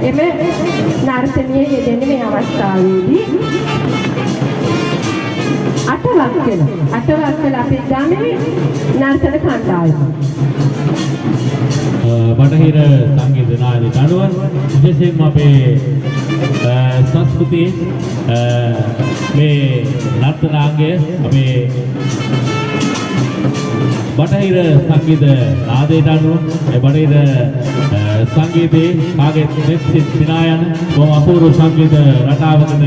එම නර්තනයේ යෙදෙන්නේ මේ අවස්ථාවේදී. අටවක්කල අපේ ගමේ නර්තන කණ්ඩායම. බටහිර සංගීත නාදයට අනුව විශේෂයෙන්ම අපේ සංස්කෘතියේ මේ නර්තනාංගය අපේ බටහිර සංගීත නාදයට අනුව ඒ බටහිර සංගීතයේ කාගෙත් නෙත් සිත් පිනා යන බොහොම අපූර්ව සංගීත රටාවකට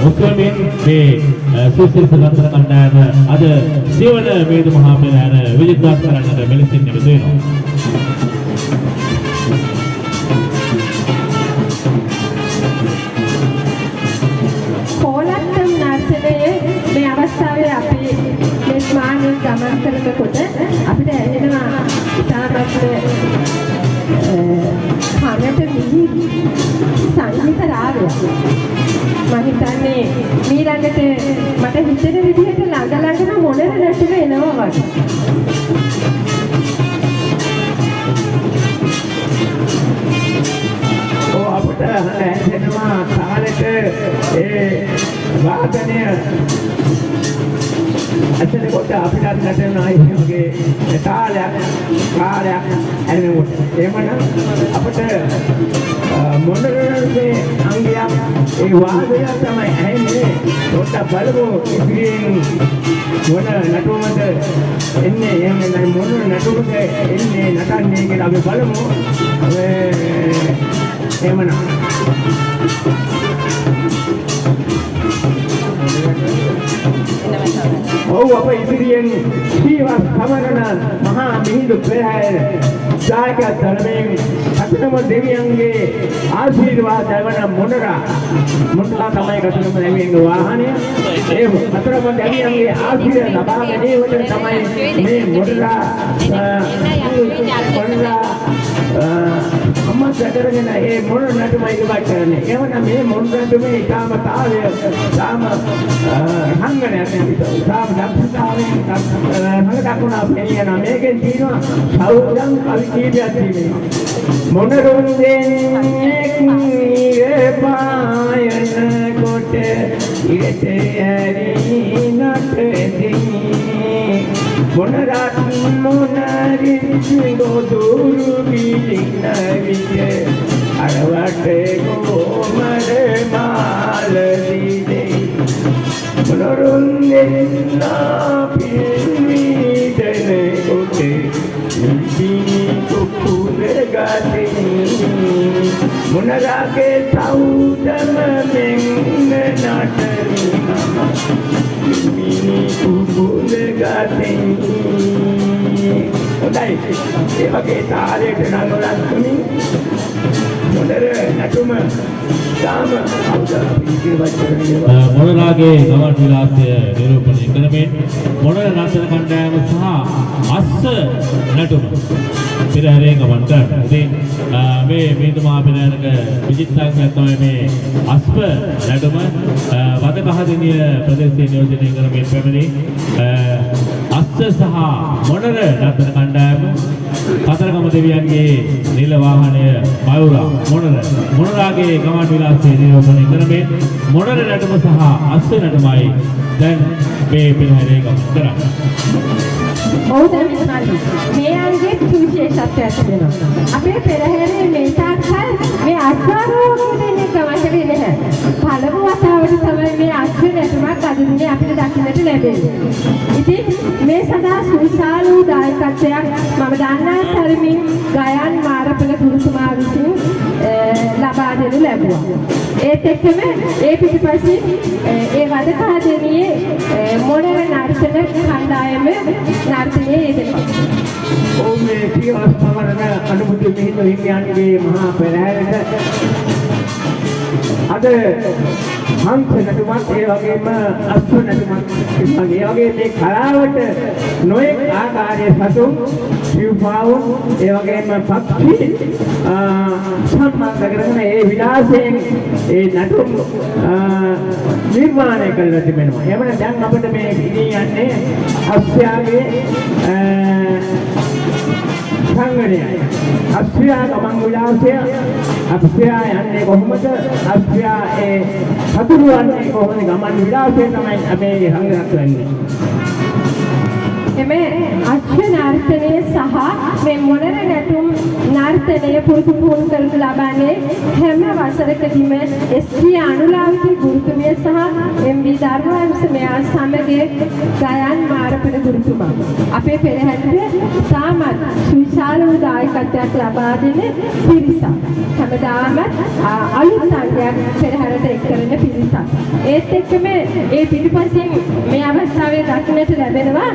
ඔස්වමින් මේ සුවිශේෂ නර්තන කණ්ඩායම අද සියවන මිහිඳු මහා පෙරහැර විජිතවත් කරන්නට මෙලෙසින් එකතු වෙනවා. කෝලට්ටම් නර්තනයේ මේ අවස්ථාවේ අපි මේ ස්මාරකයෙන් ගමන් කරනකොට අපිට ඇහෙනවා ඉතාමත්ම කනට මිහිරි සංගීත රාවයක්. මම හිතන්නේ මීළඟට මට හිතෙන විදිහට ළඟ ළඟම මොනර නැටුම එනවා වගේ. වාදනය ඇසෙනකොට අපිටත් නටනවා ඒ වගේ තාලයක් කාලයක් ඇහෙනකොට. එහෙමනම් අපිට මොනරගේ අංගයක් ඒ වාදනය තමයි ඇහෙන්නේ. පොඩ්ඩක් බලමු ඉදිරියෙන් මොන නටුවමද එන්නේ, එහෙම නැත්නම් මොන නටුවමද එන්නේ නටන්නේ කියලා අපි බලමු. එහෙමනම් ඔව් අප ඉදිරියෙන් සීවස් සමරන මහා මිහිඳු පෙරහැර දායක ධර්මයෙන් කතරගම දෙවියන්ගේ ආශිර්වාද ලැබෙන මොනරා මොනරා තමයි කතරගම දෙවියන්ගේ වාහනය. ඒ කතරගම දෙවියන්ගේ ආශිර්වාද ලබා ගැනීමට තමයි මේ මොනරා මොනරා අම්මා කරගෙන ඒ මොන නටුම ඉදිරිපත් කරන්නේ. එහෙමනම් මේ මොන නටුමේ ඊටාම තාලය තාම රංගනයක් තාම දක්ෂතාවයෙන් රංග දක්වන පෙනියන මේකෙන් තියෙනවා සෞදම් කවි කීපයක් තියෙනවා. මොනරුන් දෙන්නෙක් ඉර පායන කොට ඉරට ඇරි නටති මොනරත් මොනරින් ගොදුරු විලින විට අරවට ගෝමර මාල දිදේ මොනරුන් දෙන්නා පින්විදන කොට පිනි කුකුර ගතිනි මොනරාගේ සෞදම මෙන්න නටමි මම මිනි කුකුර ගතිනි. හොඳයි, ඒ වගේ තාලයට නංගලන් තුමින් මොනර නටුම තාම මොනරාගේ ගමන් විලාසය නිරූපණය කරමින් මොනර නර්තන කණ්ඩායම සහ අස්ස නටුම පෙරහැරේ ගමන් කරනවා. ඉතින් මේ මිහිඳු මහා පෙරහැරක විචිත්‍රාංගයක් තමයි මේ අස්ව නටුම. වදකහදිනිය ප්‍රදේශයේ නියෝජනය කරමින් පැමිණි අස්ස සහ මොනර නර්තන කණ්ඩායම කතරගම දෙවියන්ගේ නිල වාහනය මයුරා මොනර මොනරාගේ ගමන් විලාසය නිරූපණය කරමින් මොනර නටුම සහ අස්ස නටුමයි දැන් මේ පෙරහැරේ ගමන් කරන්නේ. ඔව් දැන් මේ අංගයේ සුවිශේෂත්වයක් තිබෙනවා. අපේ පෙරහැරේ මේ තාක්කල් මේ අශ්වාරෝහණය දෙන්නේ ගමන් කරේ නැහැ. පළමු වතාවට තමයි මේ අශ්ව නැටුමක් අද දිනේ අපිට දකින්නට ලැබෙන්නේ. ඉතින් මේ සඳහා සුවිශාල වූ දායකත්වයක් මම දන්නා තරමින් ගයන් මාරපල ගුරුතුමා විසින් ලබා දෙනු ලැබුවා. ඒත් එක්කම ඒ පිටිපසින් ඒ වදකහදෙනියේ මොනර නර්තන කණ්ඩායම නර්තනයේ යෙදෙනවා. ඔව් මේ සීවස් සමරන අනුබුදු මිහිඳු හිමියන්ගේ මහා පෙරහැරට අද හංස නටුමත් ඒ වගේම අශ්ව නටුමත් තිබුණා. ඒ වගේ මේ කලාවට නොයෙක් ආකාරයේ සතුන් සිව්පාවුන් ඒ වගේම පක්ෂි සම්බන්ධ කරගෙන ඒ විලාසයෙන් ඒ නටුම් නිර්මාණය කරලා තිබෙනවා. එහෙමනම් දැන් අපිට මේ ඉදී යන්නේ අශ්වයාගේ සංගණයයි. අශ්වයා ගමන් විලාසය, අශ්වයා යන්නේ කොහොමද, අශ්වයා ඒ හතුරුවන්නේ කොහොමද, ගමන් විලාසය තමයි අපේ රංගනක් වෙන්නේ. එම අශ්ව නර්තනය සහ මේ මොනර නැටුම් නර්තනය පුරුදු පුහුණු කරනු ලබන්නේ හැම වසරකදීම එස්.ටී. අනුලාවති ගුරුතුමිය සහ එම්.වී. ධර්මවංශ මෙයා සමග ගයන් මාරපල ගුරුතුමා. අපේ පෙරහැරට ඉතාමත් සුවිශාල වූ දායකත්වයක් ලබා දෙන පිරිසක්. හැමදාම අලුත් අංගයක් පෙරහැරට එක් කරන පිරිසක්. ඒත් එක්කම ඒ පිටිපසින් මේ අවස්ථාවේ දක්නට ලැබෙනවා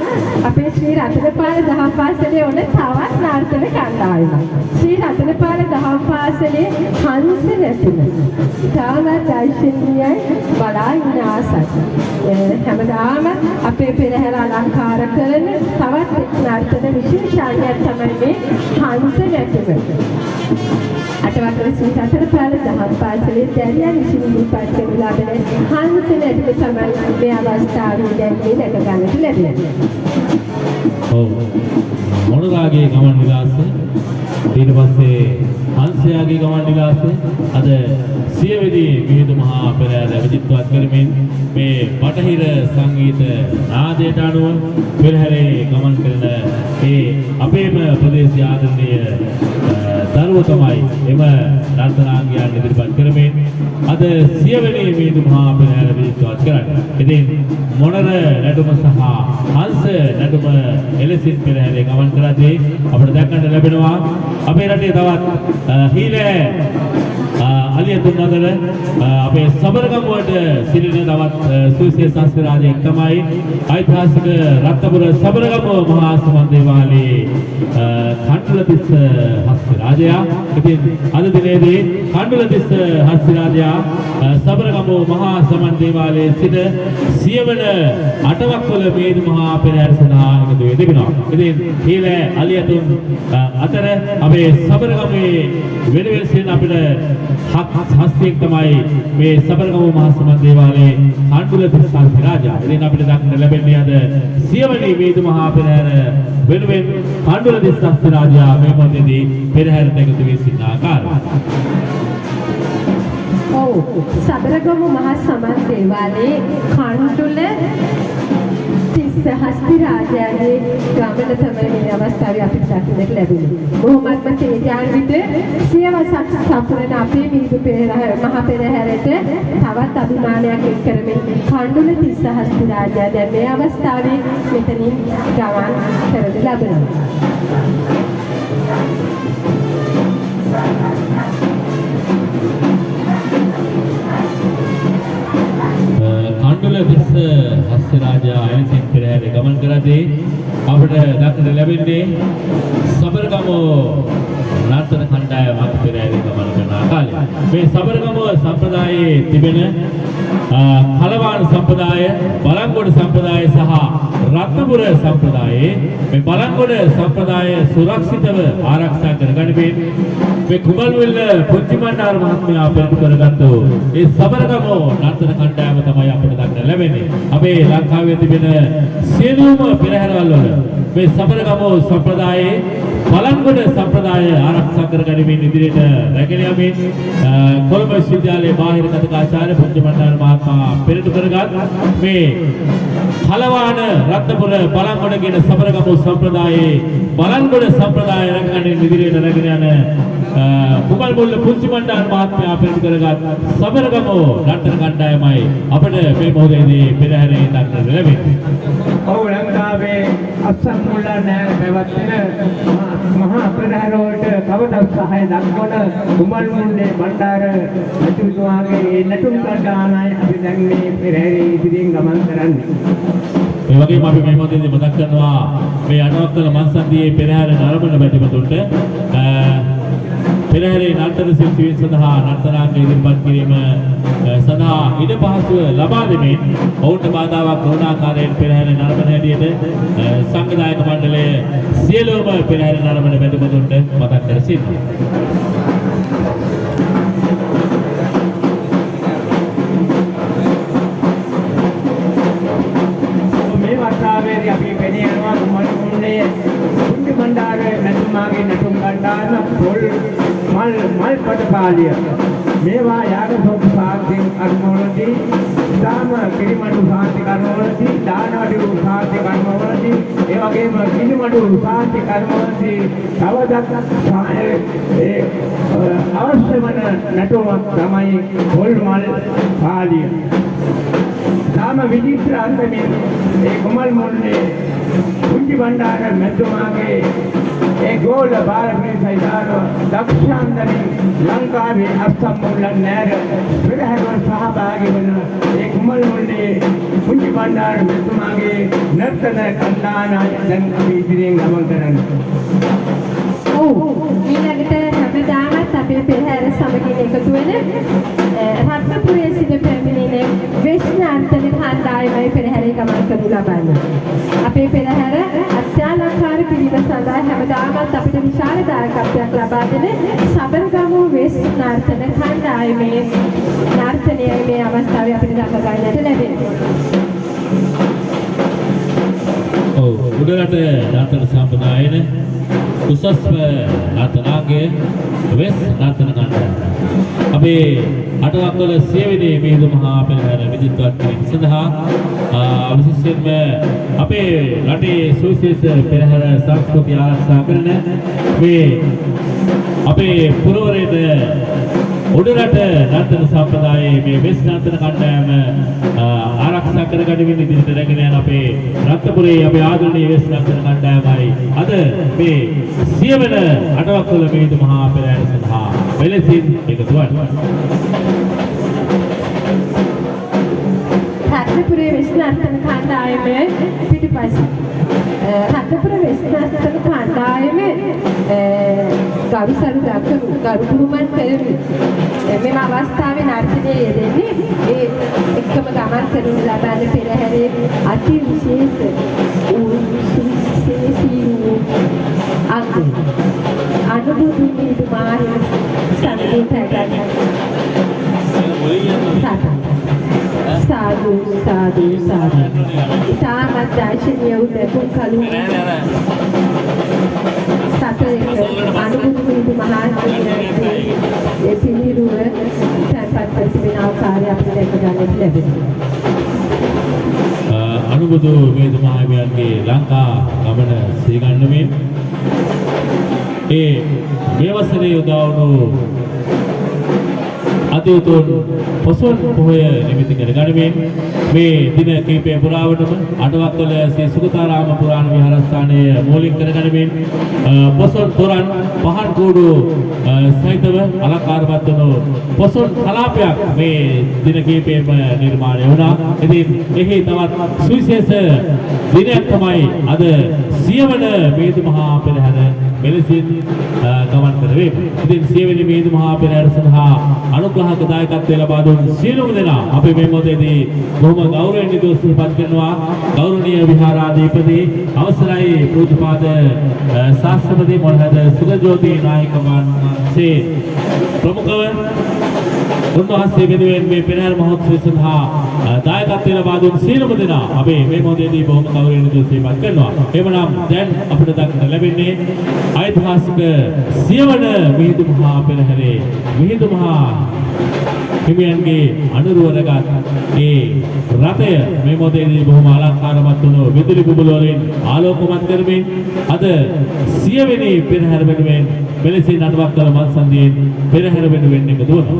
අපේ ශ්‍රී රතනපාල දහම් පාසලේ ඔන්න තවත් නර්තන කණ්ඩායමක්. ශ්‍රී රතනපාල දහම් පාසලේ හංස නැටුම. ඉතාමත් දර්ශනීයයි, බලා ඉන්න ආසයි. හැමදාම අපේ පෙරහැර අලංකාර කරන තවත් එක් නර්තන විශේෂාංගයක් තමයි මේ හංස නැටුම. අටවකර ශ්‍රී රතනපාල දහම් පාසලේ දැරියන් විසින් ඉදිරිපත් කරනු ලබන හංස නැටුම තමයි මේ අවස්ථාවේ දැන් මේ දැක ගන්නට ලැබෙන්නේ. ඔව් මොනරාගේ ගමන් විලාසය, ඊට පස්සේ හංසයාගේ ගමන් විලාසය අද සියවෙදි මිහිඳු මහා පෙරහැර විජිත්වත් කරමින් මේ බටහිර සංගීත නාදයට අනුව පෙරහැරේ ගමන් කරන ඒ අපේම ප්‍රදේශීය ආදරණීය දරුවෝ තමයි එම නර්තනාංගයන් ඉදිරිපත් කරමින් අද සියවෙනි මිහිඳු මහා පෙරහැර විජිතවත් කරන්නේ. ඉතින් මොනර නැටුම සහ හංස නැටුම එලෙසින් පෙරහැරේ ගමන් කරද්දී අපිට දක්නට ලැබෙනවා අපේ රටේ තවත් හීලෑ අලියතුන් අතර අපේ සබරගමුවට සිටින තවත් සුවිශේෂ සංස්කෘතික තමයි ඓතිහාසික රත්නපුර සබරගමුව මහා සමන් දේවාලයේ කණ්ඩුලතිස්ස හස්ති රාජයා. ඉතින් අද දිනේදී කණ්ඩුලතිස්ස හස්ති රාජයා සබරගමුව මහා සමන් දේවාලයේ සිට සියවන අටවක්වල මිහිඳු මහා පෙරහැර සඳහා එකතු වී තිබෙනවා. ඉතින් හීලෑ අලියතුන් අතර අපේ සබරගමුවේ වෙන වෙන සිටින අපිට හස්තියෙක් තමයි මේ සබරගමුව මහා සමන් දේවාලයේ කණ්ඩුලතිස්ස හස්ති රාජා. ඉතින් අපිට දක්නට ලැබෙන්නේ අද සියවනි මිහිඳු මහා පෙරහැර වෙනුවෙන් කණ්ඩුලතිස්ස හස්ති රාජා මේ මොහොතේදී පෙරහැරට එකතු වී සිටින ආකාරය. ඔව්, සබරගමු මහා සමන් දේවාලයේ කණ්ඩුල තිස්ස හස්ති රාජයාගේ ගමන තමයි මේ අවස්ථාවේ අපිට දකින්නට ලැබුණේ. බොහොමත්ම තේජාන්විත සියවසක් සපුරන අපේ මිහිඳු පෙරහැර මහා පෙරහැරට තවත් අභිමානයක් එක් කරමින් කණ්ඩුල තිස්ස හස්ති රාජයා දැන් මේ අවස්ථාවේ මෙතනින් ගමන් කරනු ලබනවා. කණ්ඩුල තිස්ස හස්ති රාජා එලෙසින් පෙරහැර ගමන් කරද්දී අපිට දක්නට ලැබෙන්නේ සබරගමුව නර්තන කණ්ඩායමක් පෙරහැරේ ගමන් කරන ආකාරය. මේ සබරගමුව සම්ප්‍රදායේ තිබෙන කලවාන සම්ප්‍රදාය, බලංගොඩ සම්ප්‍රදාය සහ රත්නපුර සම්ප්‍රදායේ මේ බලංගොඩ සම්ප්‍රදාය සුරක්ෂිතව ආරක්ෂා කරගනිමින් මේ කුමල්වෙල්ල පුංචි මණ්ඩාර මහත්මයා පෙරටු කරගත්තු ඒ සබරගමුව නර්තන කණ්ඩායම තමයි අපිට දක්න ලැබෙන්නේ. අපේ ලංකාවේ තිබෙන සියලුම පෙරහැරවල් වල මේ සබරගමුව සම්ප්‍රදායේ බලංගොඩ සම්ප්‍රදාය ආරක්ෂා කරගනිමින් ඉදිරියට රැගෙන යමින් කොළඹ විශ්වවිද්‍යාලයේ බාහිර කථිකාචාර්ය පුංචි මණ්ඩාර මහත්මයා පෙරටු කරගත් මේ කලවාන රත්නපුර බලංගොඩ කියන සබරගමුව සම්ප්‍රදායේ බලංගොඩ සම්ප්‍රදාය රැකගනිමින් ඉදිරියට රැගෙන යන කුමල්මුල්ල පුංචි මණ්ඩාර මහත්මයා පෙරටු කරගත් සබරගමුව නර්තන කණ්ඩායමයි අපිට මේ මොහොතේදී පෙරහැරේ දක්නට ලැබෙන්නේ. ඔව්, ලංකාවේ අස්සන් මුල්ලා නෑර පැවැත්වෙන මහා පෙරහැර වලට කවදත් සහාය දක්වන කුමල් මුල්ලේ බණ්ඩාර මැතිතුමාගේ ඒ නැටුම් කණ්ඩායමයි අපි දැන් මේ පෙරහැරේ ඉදිරියෙන් ගමන් කරන්නේ. ඒ වගේම අපි මේ මොහොතේදී මතක් කරනවා මේ අටවක්කල මංසන්ධියේ පෙරහැර නරඹන බැතිමතුන්ට පෙරහැරේ නර්තන ශිල්පීන් සඳහා නර්තනාංග ඉදිරිපත් කිරීම සඳහා ඉඩ පහසුව ලබා දෙමින් ඔවුන්ට බාධාවක් නොවන ආකාරයෙන් පෙරහැර නරඹන හැටියට සංඝ මණ්ඩලය සියලුම පෙරහැර නරඹන බැතිමතුන්ට මතක් කර සිටිනවා. මේ වතාවේදී අපි පෙනී යනවා කුමල් මුල්ලේ පුංචි බණ්ඩාර මැතිතුමාගේ නැටුම් කණ්ඩායම පොල් මල් මල් පටපාලිය. මේවා යාග සෝත සාන්ති කර්මවලදී, ඉතාම කිරිමඩු සාන්ති කර්මවලදී, දානවඩු සාන්ති කර්මවලදී, ඒ වගේම කිරිමඩු සාන්ති කර්මවලදී තවදත් ඒ අවශ්‍ය වන නැටුමක් තමයි පොල් මල් පාලිය. තාම විචිත්‍ර අන්දමින් ඒ කුමල් මුල්ලේ පුංචි බණ්ඩාර මැතිතුමාගේ ඒ ගෝල බාල පිරිසයි දාන දක්ෂ අන්දමින් ලංකාවේ අස්සම් මුල්ලන් නෑර පෙරහැරවල සහභාගී වන ඒ කුමල් මුල්ලේ පුංචි බණ්ඩාර මැතිතුමාගේ නර්තන කණ්ඩායම දැන් අපි ඉදිරියෙන් ගමන් කරන්නේ. ඔව්, ඊළඟට හැමදාමත් අපේ පෙරහැර සමගින් එකතු වෙන රත්නපුරයේ සිට පැමිණෙන වෙස් නර්තන කණ්ඩායමයි පෙරහැරේ ගමන් කරනු ලබන්නේ. අපේ පෙරහැර අත්‍යාලංකාර කිරීම සඳහා හැමදාමත් අපිට විශාල දායකත්වයක් ලබා දෙන සබරගමු වෙස් නර්තන කණ්ඩායමේ නර්තනයයි මේ අවස්ථාවේ අපිට දක ගන්නට ලැබෙන්නේ. ඔව්, උඩරට නර්තන සම්ප්‍රදායන උසස්ම නර්තනාංගය වෙස් නර්තන කණ්ඩායම. අපේ අටවක්වල සියවෙනි මිහිඳු මහා පෙරහැර විජිතවත් කිරීම සඳහා විශේෂයෙන්ම අපේ රටේ සුවිශේෂ පෙරහැර සංස්කෘතිය ආරක්ෂා කරන මේ අපේ පුරවරයට උඩරට නර්තන සම්ප්‍රදායේ මේ වෙස් නර්තන කණ්ඩායම ආරක්ෂා කරගනිමින් ඉදිරියට රැගෙන යන අපේ රත්නපුරේ අපේ ආදරණීය වෙස් නර්තන කණ්ඩායමයි අද මේ සියවන අටවක්වල මිහිඳු මහා පෙරහැර සඳහා මෙලෙසින් එකතු වන්නේ. රත්නපුරේ වෙස් නර්තන කණ්ඩායම පිටුපස රත්නපුර වෙස් නර්තන කණ්ඩායම ගරුසරු දක්වනු ගරු බුහුමන් කරමි. මෙම අවස්ථාවේ නර්තනයේ යෙදෙන්නේ ඒ එක්කම ගමන් කරනු ලබන පෙරහැරේ අති විශේෂ වූ සුවිශේෂී වූ අංග අනුබුදු මිහිඳු මාහිමි සමිඳුන් රැගත් සාදු සාදු සාදු. ඉතාමත් දර්ශනීය වූ දැකුම් කළු සතර අනුබුදු මිහිඳු මහා ඒ පිළිරුව තැන්පත් කර තිබෙන ආකාරය අපිට දැක ගන්නට ලැබෙනවා. අනුබුදු මිහිඳු මහාහිමියන්ගේ ලංකා ගමන සිහිගන්වමින් ඒ මේ වසරේ උදා වුණු අති උතුම් පොසොන් පොහොය නිමිති කර ගනිමින් මේ දින කිහිපය පුරාවටම අටවක්වල ශ්‍රී සුගතාරාම පුරාණ විහාරස්ථානය මූලික කර ගනිමින් පොසොන් තොරන් පහන් කූඩු සහිතව අලංකාරවත් වුණු පොසොන් කලාපයක් මේ දින කිහිපයම නිර්මාණය වුණා. ඉතින් එහි තවත් සුවිශේෂ දිනයක් තමයි අද සියවන මිහිඳු මහා පෙරහැර මෙලෙසින් ගමන් කරවේ. ඉතින් සියවෙනි මිහිඳු මහා පෙරහැර සඳහා අනුග්‍රහක දායකත්වය ලබා දුන් සියලුම දෙනා අපි මේ මොහොතේදී බොහොම ගෞරවයෙන් යුතුව සිහිපත් කරනවා. ගෞරවනීය විහාරාධිපති අවසරයි පූජ්‍යපාද ශාස්ත්‍රපති මොණහද සුගජෝති නායක වහන්සේ ප්‍රමුඛව උන්වහන්සේ වෙනුවෙන් මේ පෙරහැර මහෝත්සවය සඳහා දායකත්වය ලබා දුන් සියලුම දෙනා අපි මේ මොහොතේදී බොහොම ගෞරවයෙන් යුතුව සිහිපත් කරනවා. එවනම් දැන් අපිට දක්නට ලැබෙන්නේ ඓතිහාසික සියවන මිහිඳු මහා පෙරහැරේ මිහිඳු මහා හිමියන්ගේ අනුරුව රැගත් ඒ රථය මේ මොහොතේදී බොහොම අලංකාරමත් වුණු විදුලි බුබුලු වලින් ආලෝකමත් කරමින් අද සියවෙනි පෙරහැර වෙනුවෙන් මෙලෙසින් අටවක්වල මංසන්ධියෙන් පෙරහැර වෙනුවෙන් එකතු වුණා.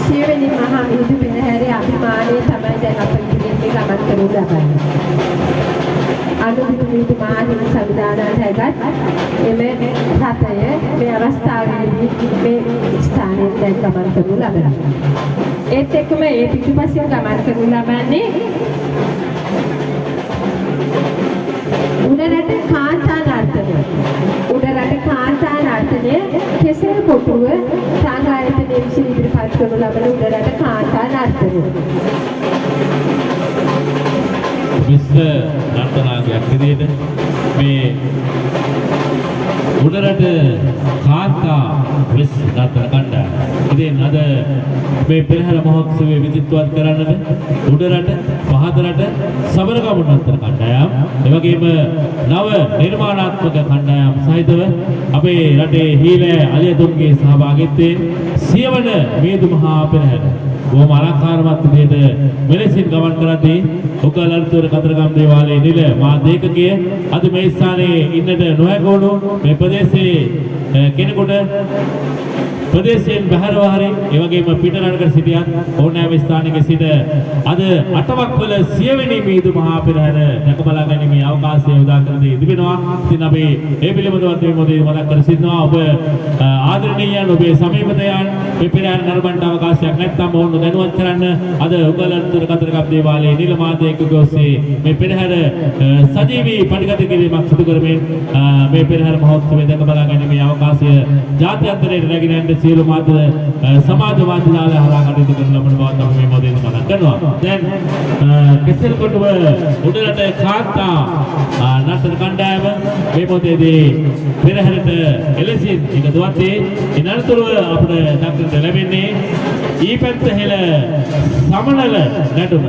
සියවෙනි මහා මිහිඳු පෙරහැරේ අභිමානය තමයි දැන් අප ඉදිරියෙන් මේ ගමන් කරනු ලබන්නේ. අනුබුදු මිහිඳු මහා හිමි සමිඳාණන් රැගත් එම රථය මේ අවස්ථාවේදී මේ ස්ථානයෙන් දැන් ගමන් කරනු ලබනවා. ඒත් එක්කම ඒ පිටුපසින් ගමන් කරනු ලබන්නේ උඩරට කාන්තා නර්තනය. උඩරට කාන්තා නර්තනය කෙසෙල් කොටුව සංඝායතනයේ විසින් ඉදිරිපත් කරනු ලබන උඩරට කාන්තා නර්තනය. මිශ්‍ර නර්තනාංගයක් විදිහට මේ උඩරට කාන්තා වෙස් නර්තන කණ්ඩායම. ඉතින් අද මේ පෙරහැර මහෝත්සවය විචිත්‍රවත් කරන්නට උඩරට පහත රට සබරගමු නර්තන කණ්ඩායම්, එවැගේම නව නිර්මාණාත්මක කණ්ඩායම් සහිතව අපේ රටේ හීලෑ අලියතුන්ගේ සහභාගීත්වයෙන් සියවන මිහිඳු මහා පෙරහැර බොහොම අලංකාරවත් විදිහට මෙලෙසින් ගමන් කරද්දී උගලන්තර කතරගම දේවාලයේ නිල මා දේකකය අද මේ ස්ථානයේ ඉන්නට නොහැකි වුණු මේ ප්‍රදේශයේ කෙනෙකුට ප්‍රදේශයෙන් බැහැරව හරි ඒ වගේම පිට රටකට සිටියත් ඕනෑම ස්ථානයක සිට අද අටවක්වල සියවෙනි මිහිඳු මහා පෙරහැර දැක බලා ගැනීමේ අවකාශය උදා කර දී තිබෙනවා. ඉතින් අපි ඒ පිළිබඳව මේ මොහොතේ මතක් කර සිටිනවා. ඔබ ආදරණීයන් ඔබේ සමීපතයන් මේ පෙරහැර නරඹන්න අවකාශයක් නැත්නම් ඔවුන් දැනුවත් කරන්න අද උගලන්තර කතරගම දේවාලයේ නිල මාධ්‍යක ඔස්සේ මේ පෙරහැර සජීවී පටිගත කිරීමක් සිදු කරමින් මේ පෙරහැර මහෝත්සවය දැක බලා ගැනීමේ අවකාශය ජාත්‍යන්තරයට රැගෙන යන්න සියලු මාධ්‍ය සමාජ මාධ්‍ය ජාලය හරහා කටයුතු කරන ලබන බවත් අපි මේ මොහොතේ මතක් කරනවා. දැන් කෙසෙල්කොටුව උඩරට කාන්තා නර්තන කණ්ඩායම මේ මොහොතේදී පෙරහැරට එලෙසින් එකතු වත්තේ. ඉන් අනතුරුව අපට දක්නට ලැබෙන්නේ ඊපැත්ත හෙළ සමනල නැටුම.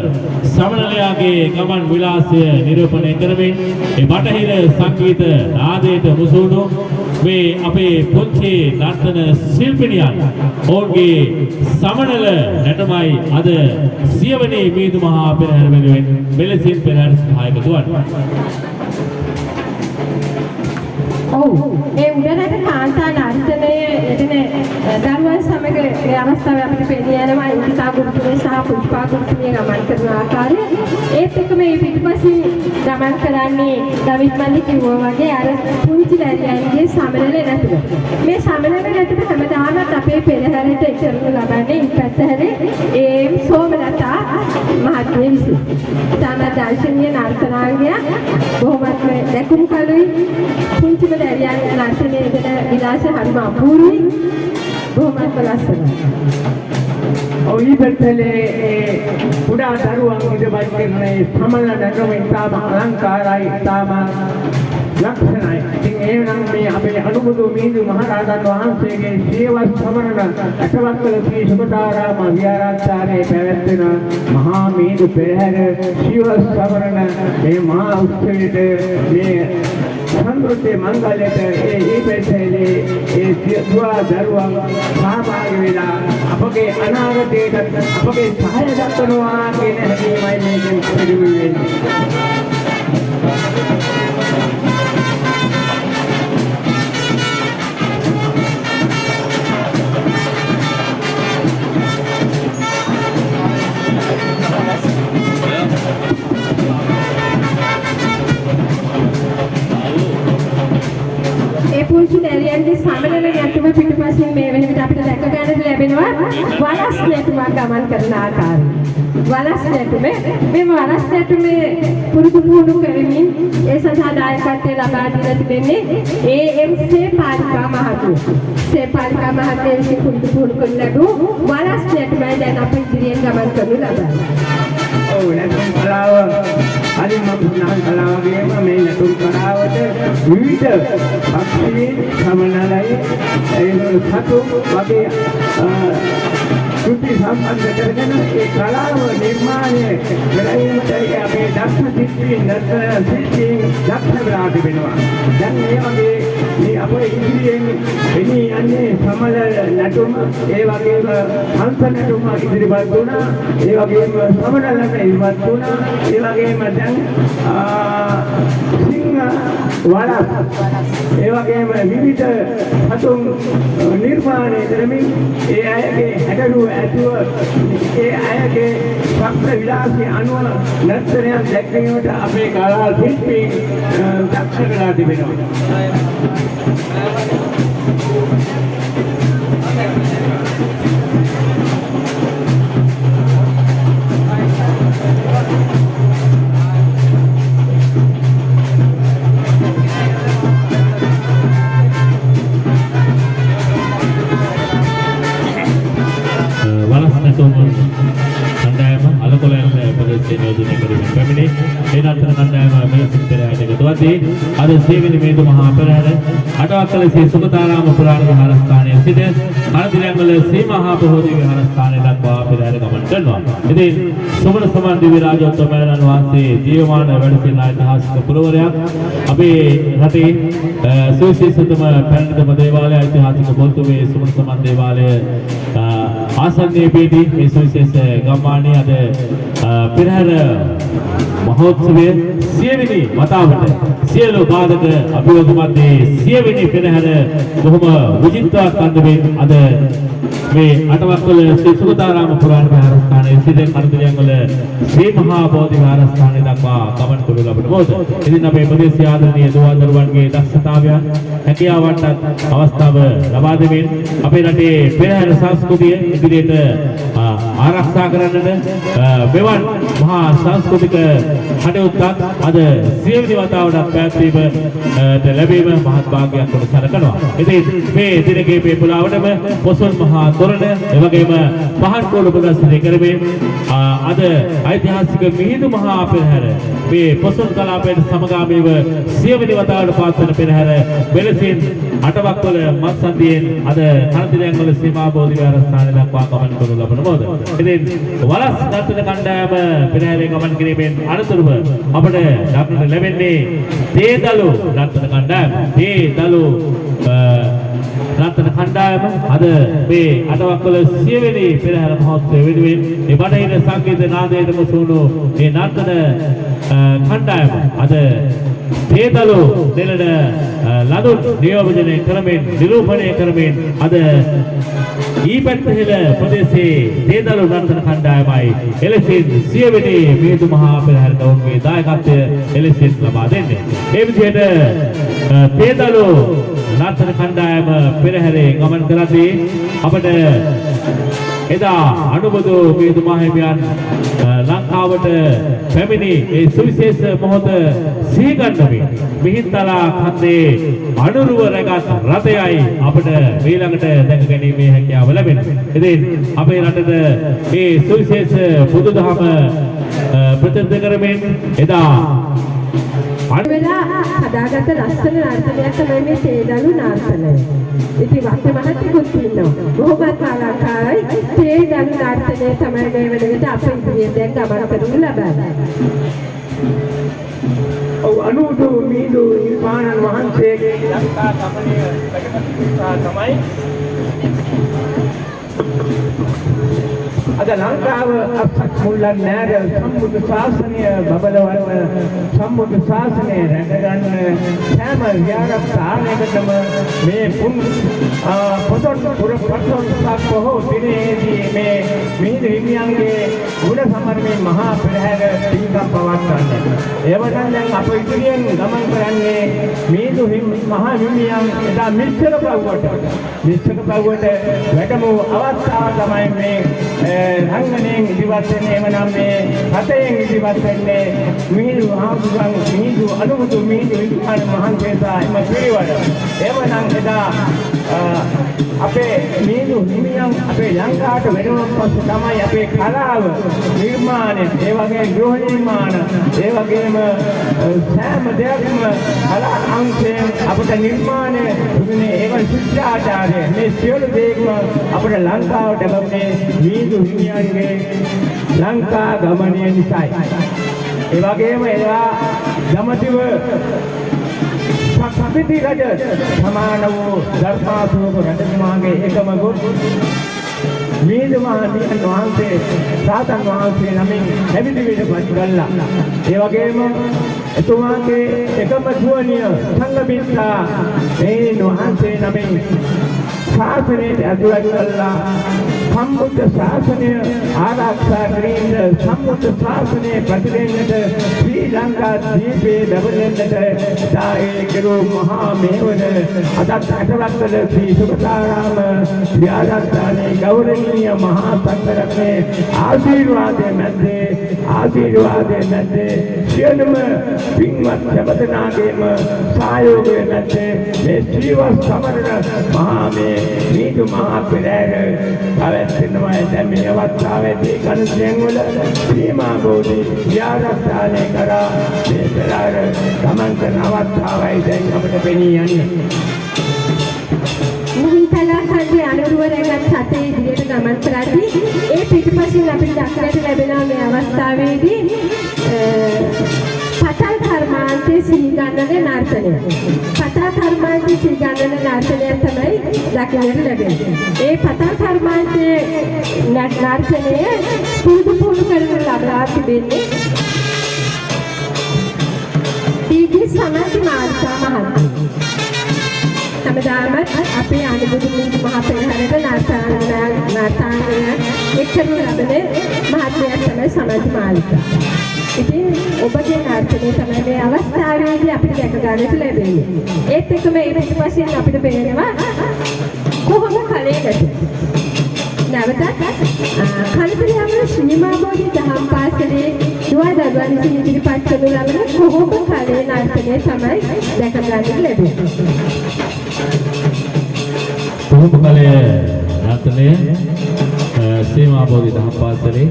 සමනලයාගේ ගමන් විලාසය නිරූපණය කරමින් ඒ බටහිර සංගීත නාදයට මුසු වුණු මේ අපේ පුංචි නර්තන ශිල්පිනියන් ඔවුන්ගේ සමනල නැටුමයි අද සියවනේ මිහිඳු මහා පෙරහැර වෙනුවෙන් මෙලෙසින් පෙරහැර සහායක වන්නේ. ඔව්, ඒ උඩරට කාන්තා නර්තනයේ යෙදෙන දරුවන් සමග ඒ අවස්ථාවේ අපිට පෙනී යනවා ඉන්දිකා ගුරුතුමිය සහ පුෂ්පා ගුරුතුමිය ගමන් කරන ආකාරය. ඒත් එක්කම මේ පිටුපසින් ගමන් කරන්නේ දවිත් මල්ලි කිව්වා වගේ අර පුංචි දැරියන්ගේ සමනල නැටුම. මේ සමනල නැටුම හැමදාමත් අපේ පෙරහැරට කරනු ලබන්නේ ඉපැත්ත හැරේ ඒම් සෝමලතා මහත්මිය විසින්. ඉතාමත් දර්ශනීය නර්තනාංගයක්, බොහොමත්ම දැකුම් කළුයි. පුංචිම දැරියන් නර්තනයේ යෙදෙන විලාසය හරිම අපූර්වයි, බොහොමත්ම ලස්සනයි. ඔව්, ඊපැත්තේ ඒ කුඩා දරුවන් ඉදිරිපත් කරන ඒ සමනල නැටුම ඉතාම අලංකාරයි, ඉතාම ලක්ෂණයි. ඉතින් ඒ නම් මේ අපේ අනුබුදු මිහිඳු මහරහතන් වහන්සේගේ සියවස් සමරන අටවක්කල ශ්‍රී සුගතාරාම විහාරස්ථානයේ පැවැත්වෙන මහා මිහිඳු පෙරහැර සියවස් සමරන මේ මහා උත්සවයට, මේ සංස්කෘතිය මංගල්‍යයට ඒ ඊපැත්තේ ඒ දුවා දරුවන් සහභාගී වෙලා අපගේ අනාගතයට අපගේ සහාය දක්වනවා කියන හැඟීමයි මේකෙන් පිළිබිඹු වෙන්නේ. ඒ පුංචි දැරියන්ගේ සමනල නැටුම පිටුපසින් මේ වෙන විට අපිට දැක ගන්නට ලැබෙනවා වලස් නැටුමක් ගමන් කරන ආකාරය. වලස් නැටුම, මේ වලස් නැටුමේ පුරුදු පුහුණු කරමින් ඒ සඳහා දායකත්වය ලබා දීලා තිබෙන්නේ ඒ.එම්. සේපාලිකා මහත්මිය. සේපාලිකා මහත්මිය විසින් පුරුදු පුහුණු කරන ලැබූ වලස් නැටුමයි දැන් අප ඉදිරියෙන් ගමන් කරනු ලබන්නේ. ඔව්, නැටුම් කලාව හරිම සඳහන් කළා වගේම මේ නැටුම් කලාවට විවිධ පක්ෂීන්, සමනලයි, ඒ සතු වගේ කෘති සම්බන්ධ කරගෙන ඒ කලාව නිර්මාණය කරගැනීමට ඒ අපේ දක්ෂ ශිල්පීන්, නර්තන ශිල්පීන් දක්ෂ වෙලා තිබෙනවා. දැන් මේ වගේ මේ අපේ ඉදිරියෙන් එනී යන්නේ සමනල නැටුම, ඒ වගේම හංස නැටුම ඉදිරිපත් වුණා, ඒ වගේම සමනල නැටුම ඉදිරිපත් වුණා, ඒ වගේම දැන් සිංහ වලස්, ඒ වගේම විවිධ සතුන් නිර්මාණය කරමින් ඒ අයගේ හැඩරු ඇතුව ඒ අයගේ ශබ්ද විලාසය අනුව නර්තනයක් දැක්වීමට අපේ කලා ශිල්පීන් දක්ෂ වෙලා තිබෙනවා. වලස් නැටුම් කණ්ඩායම අලකොලයන් ප්‍රදේශයේ නියෝජනය කරමින් පැමිණි ඒ නර්තන කණ්ඩායම මෙලෙසින් පෙරහැරට එකතු වද්දී අද සියවෙනි මිහිඳු මහා පෙරහැර අටවක්කල ශ්‍රී සුගතාරාම පුරාණ විහාරස්ථානයේ සිට කනතිරියංගල ශ්‍රී මහා බෝධි විහාරස්ථානය දක්වා පෙරහැර ගමන් කරනවා. ඉතින් සුමන සමන් දිව්‍ය රාජෝත්තමයන් වහන්සේ ජීවමාන වැඩ සිටින ඓතිහාසික පුරවරයක් අපේ රටේ සුවිශේෂතම පැරණිතම දේවාලය, ඓතිහාසික පොල්තුවේ සුමන සමන් දේවාලය ආසන්නයේ පිහිටි මේ සුවිශේෂ ගම්මානයේ අද පෙරහැර මහෝත්සවය සියවෙනි වතාවට සියලු බාධක අභියෝග මැද්දේ සියවෙනි පෙරහැර බොහොම විචිත්‍රවත් අන්දමින් අද මේ අටවක්වල ශ්‍රී සුගතාරාම පුරාණ විහාරස්ථානයේ සිට කණුතිරියන්වල ශ්‍රී මහා බෝධි විහාරස්ථානය දක්වා ගමන් කරනු ලබන මොහොත. ඉතින් අපේ ප්‍රදේශීය ආදරණීය දුවා දරුවන්ගේ දක්ෂතාවයන් හැකියාවන්ටත් අවස්ථාව ලබා දෙමින් අපේ රටේ පෙරහැර සංස්කෘතිය ඉදිරියට ආරක්ෂා කරන්නට මෙවන් මහා සංස්කෘතික කටයුත්තක් අද සියවෙනි වතාවටත් පැවැත්වීමට ලැබීම මහත් භාග්‍යයක් කොට සැලකනවා. ඉතින් මේ දින කිහිපය පුරාවටම පොසොන් මහා තොරණ එවැගේම පහන් කෝල ප්‍රදර්ශනය කරමින් අද ඓතිහාසික මිහිඳු මහා පෙරහැර මේ පොසොන් කලාපයට සමගාමීව සියවෙනි වතාවට පවත්වන පෙරහැර මෙලෙසින් අටවක්වල මත්සන්දියෙන් අද කණතිරයන්වල සීමා බෝධි විහාරස්ථානය දක්වා ගමන් කරනු ලබන මොහොත. ඉතින් වලස් නර්තන කණ්ඩායම පෙරහැරේ ගමන් කිරීමෙන් අනතුරුව අපට දක්නට ලැබෙන්නේ තේදලු නර්තන කණ්ඩායම. තේදලු නර්තන කණ්ඩායම අද මේ අටවක්වල සියවෙනි පෙරහැර මහෝත්සවය වෙනුවෙන් මේ බටහිර සංගීත නාදයට මුසු වුණු මේ නර්තන කණ්ඩායම අද තේදලු දෙලන ලඳුන් නියෝජනය කරමින් නිරූපණය කරමින් අද ඊපැත්තහෙළ ප්‍රදේශයේ තේදලු නර්තන කණ්ඩායමයි එලෙසින් සියවෙනි මිහිඳු මහා පෙරහැරට ඔවුන්ගේ දායකත්වය එලෙසින් ලබා දෙන්නේ. මේ විදිහට තේදලු නර්තන කණ්ඩායම පෙරහැරේ ගමන් කරද්දී අපට එදා අනුබුදු මිහිඳු මාහිමියන් ලංකාවට පැමිණි ඒ සුවිශේෂ මොහොත සිහිගන්වමින් මිහින්තලා කන්දේ අනුරුව රැගත් රථයයි අපට ඊළඟට දැක ගැනීමේ හැකියාව ලැබෙනවා. ඉතින් අපේ රටට මේ සුවිශේෂ බුදුදහම ප්‍රචලිත කරමින් එදා වෙලා හදාගත්ත ලස්සන නර්තනයක් තමයි මේ තේදලු නර්තනය. ඉතින් වත්ත මහත්තයෙකුත් ඉන්නවා. බොහොමත් අලංකාරයි. තේදලු නර්තනය තමයි මේ වෙන විට අප ඉදිරියෙන් දැන් ගමන් කරනු ලබන්නේ. ඔව්, අනුදු මිහිඳු හිමිපාණන් වහන්සේගේ ලංකා ගමනය වැඩම නිසා තමයි අද ලංකාව අත්සක් මුල්ලන් නෑර සම්බුද්ධ ශාසනය බබලවන්න, සම්බුද්ධ ශාසනය රැකගන්න සෑම විහාරස්ථානයකටම මේ පුන් පොසොන් පුර පොසොන් පසක් බොහෝ දිනයේදී මේ මිහිඳු හිමියන්ගේ ගුණ සමරමින් මහා පෙරහැර පින්කම් පවත්වන්නේ. එවනම් දැන් අප ඉදිරියෙන් ගමන් කරන්නේ මිහිඳු මහා හිමියන් එදා මිශ්‍රක පව්වට වැඩම වූ අවස්ථාව තමයි මේ රංගනයෙන් ඉදිරිපත් වෙන්නේ. එවනම් මේ රථයෙන් ඉදිරිපත් වෙන්නේ මිහිඳු හාමුදුරන්, මිහිඳු අනුබුදු මිහිඳු හිමිපාණන් වහන්සේ සහ එම පිරිවර. එවනම් එදා අපේ මිහිඳු හිමියන් අපේ ලංකාවට වැඩම පස්සේ තමයි අපේ කලාව නිර්මාණය, ඒ වගේ ගෘහ නිර්මාණ, ඒ වගේම සෑම දෙයක්ම කලා අංශයෙන් අපට නිර්මාණය වුණේ. ඒ වගේ ශිෂ්ටාචාරය මේ සියලු දේම අපට ලංකාවට ලැබුණේ මිහිඳු හිමියන්ගේ ලංකා ගමනය නිසායි. ඒ වගේම එදා දඹදිව සක්විති රජ සමාන වූ ධර්මාශෝක රජතුමාගේ එකම ගුරු මිහිඳු මහහිමියන් වහන්සේ රහතන් වහන්සේ නමින් පැවිදි වෙන්න පත් කළා. ඒ වගේම එතුමාගේ එකම දුවනිය සංඝමිත්තා මේ වහන්සේ නමින් ශාසනයට ඇතුළත් කළා. සම්බුද්ධ ශාසනය ආරක්ෂා කිරීමට, සම්බුද්ධ ශාසනය පැතිරෙන්නට, ශ්‍රී ලංකා දීපේ බැබලෙන්නට දායේ කෙරූ මහා මෙහෙවර අදත් අටවක්වල ශ්‍රී සුගතාරාම විහාරස්ථානයේ ගෞරවනීය මහා සංඝරත්නයේ ආශිර්වාදයේ මැද්දේ සියලුම පින්වත් සැමදෙනාගේම සහයෝගය මැද්දේ මේ ශ්‍රීවස් සමරන මහා මේ මිහිඳු මහා පෙරහැර පැවැත්වෙනවා. දැන් මේ අවස්ථාවේදී කණුසියන් වල සීමා බෝධි විහාරස්ථානය කරා මේ පෙරහැර ගමන් කරන අවස්ථාවයි දැන් අපිට පෙනී යන්නේ. මිහින්තලා කන්දේ අනුරුව රැගත් රථය ඉදිරියට ගමන් කරද්දී ඒ පිටුපසින් අපිට දක්නට ලැබෙනවා මේ අවස්ථාවේදී පතල් කර්මාන්තයේ සිහිගන්නන නර්තනය. පතල් කර්මාන්තයේ සිහිගන්නන නර්තනය තමයි දකින්නට ලැබෙන්නේ. ඒ පතල් කර්මාන්තයේ නර්තනය පුරුදු පුහුණු කරනු ලබා තිබෙන්නේ ටී.ජී. සමන්ති මාර්තා මහත්මිය. හැමදාමත් අපේ අනුබුදු මිහිඳු මහා පෙරහැරට නර්තනාංගන එක් කරනු ලබන මහත්මයක් තමයි සමන්ති මාලිකා. ඉතින් ඔබගේ නර්තනය තමයි මේ අවස්ථාවේදී අපිට දැක ගන්නට ලැබෙන්නේ. ඒත් එක්කම ඒ පිටුපසින් අපිට පේනවා කොහොම කලයකට නැවතත් කල්පිරියාවල ශ්‍රී මහා බෝධි දහම් පාසලේ දුවා දරුවන් විසින් ඉදිරිපත් කරනු ලබන කොහොම කලයේ නර්තනය තමයි දැක ගන්නට ලැබෙන්නේ. කොහොම කලය නර්තනය ශ්‍රී මහා බෝධි දහම් පාසලේ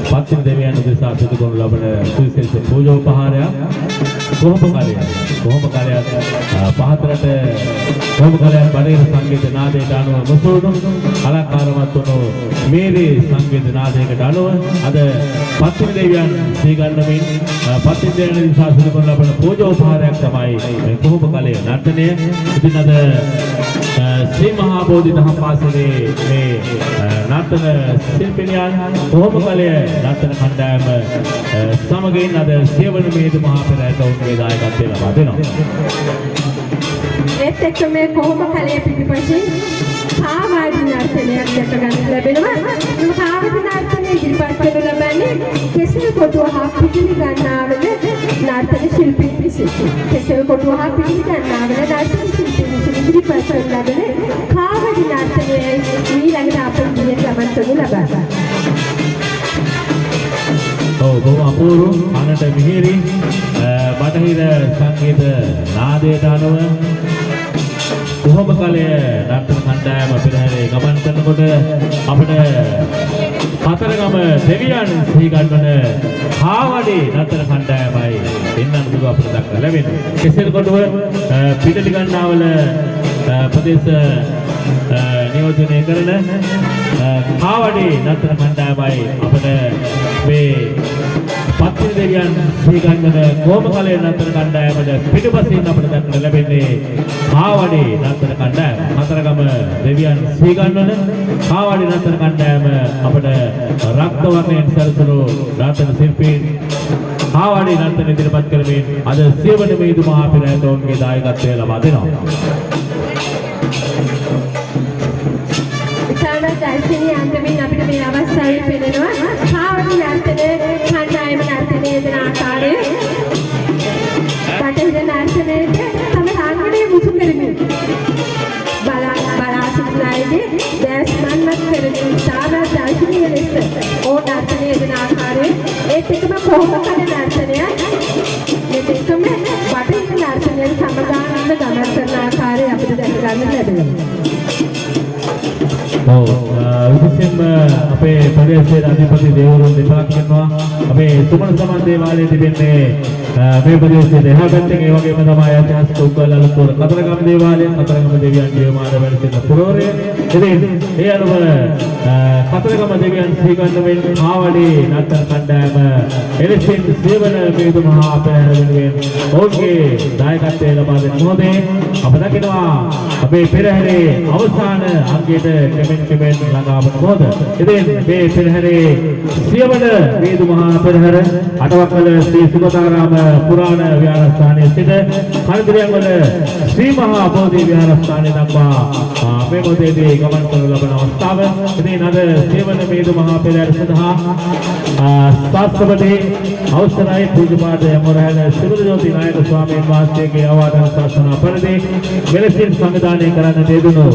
පත්තිනි දෙවියන් උදෙසා සිදු කරනු ලබන සුවිශේෂ පූජෝපහාරයක්. කොහොම කලය කොහොම කලයක් පහතරට කොහොම කලයක් බටහිර සංගීත නාදයට අනුව මුසුණු අලංකාරවත් වුණු මේරේ සංගීත නාදයකට අනුව අද පත්තිනි දෙවියන් සීගන්නමින් පත්තිනි දෙවියන් උදෙසා සිදු කරනු ලබන පූජෝපහාරයක් තමයි මේ කොහොම කලය නර්තනය. ඉතින් අද ශ්‍රී මහා බෝධි දහම් පාසලේ මේ නර්තන ශිල්පිනියන් කොහොම කලය නර්තන කණ්ඩායම සමගින් අද සියවන මිහිඳු මහා පෙරහැරට ඔවුන්ගේ දායකත්වය ලබා දෙනවා. ඒත් එක්ක මේ කොහොම කලයේ පිටිපසින් කාවාඩි නර්තනයක් දැක ගන්න ලැබෙනවා. මේ කාවඩි නර්තනය ඉදිරිපත් කරනු ලබන්නේ කෙසෙල් කොටුව හා පිටිලි ගන්නාවල නර්තන ශිල්පීන් විසින්. කෙසෙල් කොටුව හා පිටිලි ගන්නාවල නර්තන ශිල්පීන් විසින් ඉදිරිපත් කරනු ලබන කාවඩි නර්තනයයි ඊළඟට අප ඉදිරියට ගමන් කරනු ලබන්නේ. ඔව්, බොහොම අපූර්ව කනට මිහිරි බටහිර සංගීත නාදයට අනුව කොහොම කලය නර්තන කණ්ඩායම පෙරහැරේ ගමන් කරනකොට අපිට කතරගම දෙවියන් සිහිගන්වන කාවඩි නර්තන කණ්ඩායමයි එන්නන් දුව අපිට දක්න ලැබෙන්නේ. කෙසෙල් කොටුව පිටලි ගන්නාවල ප්‍රදේශ නියෝජනය කරන කාවඩි නර්තන කණ්ඩායමයි අපිට මේ පත්තිනි දෙවියන් සිහිගන්වන කොහොම කලය නර්තන කණ්ඩායමට පිටුපසින් අපිට දක්නට ලැබෙන්නේ කාවඩි නර්තන කණ්ඩායම. කතරගම දෙවියන් සිහිගන්වන කාවඩි නර්තන කණ්ඩායම අපිට රක්ත වර්ණයෙන් සැරසුණු නර්තන ශිල්පීන් කාවඩි නර්තන ඉදිරිපත් කරමින් අද සියවන මිහිඳු මහා පෙරහැරට ඔවුන්ගේ දායකත්වය ලබා දෙනවා. ඉතාමත් දර්ශනීය අන්දමින් අපිට මේ අවස්ථාවේ පෙනෙනවා කාවඩි නර්තන කණ්ඩායම නර්තනය යෙදෙන ආකාරය. බටහිර නර්තනයට තම රංගනය මුසු කරමින් බලා බලා සිටින අයගේ දැස් මන්මත් කරමින් ඉතාමත් දර්ශනීය ලෙස ඔවුන් නර්තනය යෙදෙන ආකාරය, ඒත් එක්කම කොහොම කල නර්තනයක් මේ දෙකම බටහිර නර්තනයට සමගාමීව ගමන් කරන ආකාරය අපිට දැක ගන්න ලැබෙනවා. ඔව්, විශේෂයෙන්ම අපේ ප්‍රදේශයේ අධිපති දේවරුන් දෙපළක් ඉන්නවා. අපේ සුමන සමන් දේවාලයේ තිබෙන්නේ මේ ප්‍රදේශයේ එහා පැත්තෙන්. ඒ වගේම තමයි ඓතිහාසික උග්ගල අලුත්වර කතරගම දේවාලය, කතරගම දෙවියන් ජීවමාන වැඩ සිටින පුරවරය. ඉතින් ඒ අනුව කතරගම දෙවියන් සිහිගන්වමින් කාවඩි නර්තන කණ්ඩායම එලෙසින් සියවන මිහිඳු මහා පෙරහැර වෙනුවෙන් ඔවුන්ගේ දායකත්වය ලබා දෙන මොහොතේ අප දකිනවා අපේ පෙරහැරේ අවසාන අංගයට කෙමෙන් කෙමෙන් ළඟා වන මොහොත. ඉතින් මේ පෙරහැරේ සියවන මිහිඳු මහා පෙරහැර අටවක්වල ශ්‍රී සුගතාරාම පුරාණ විහාරස්ථානයේ සිට කණදිරියන්වල ශ්‍රී මහා බෝධි විහාරස්ථානය දක්වා මේ මොහොතේදී ගමන් කරනු ලබන අවස්ථාව. ඉතින් අද සියවන මිහිඳු මහා පෙරහැර සඳහා ශාස්ත්‍රපති අවසරයි පූජ්‍යපාද මොරහැල සිවුරුජෝති නායක ස්වාමීන් වහන්සේගේ අවවාද අනුශාසනා පරිදි මෙලෙසින් සංවිධානය කරන්නට යෙදුණු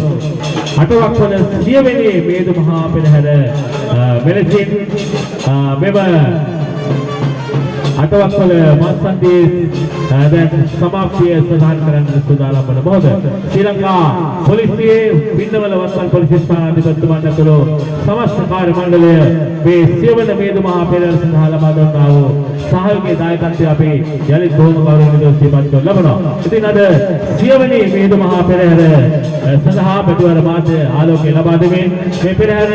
අටවක්වල සියවෙනි මිහිඳු මහා පෙරහැර මෙලෙසින් මෙම අටවක්වල මත්සන්ධියේ දැන් සමාප්තිය සඳහන් කරන්න සූදානම් වන මොහොත ශ්‍රී ලංකා පොලිසියේ පින්නවල වත්තල් පොලිස් ස්ථානාධිපතිතුමන් ඇතුළු සමස්ත කාර්ය මණ්ඩලය මේ සියවන මිහිඳු මහා පෙරහැර සඳහා ලබා දුන්නා වූ සහයෝගයේ දායකත්වය අපි යළිත් බොහොම ගෞරවණීයව සිහිපත් කරනු ලබනවා. ඉතින් අද සියවෙනි මිහිඳු මහා පෙරහැර සඳහා පැටවර මාධ්‍ය ආලෝකය ලබා දෙමින් මේ පෙරහැර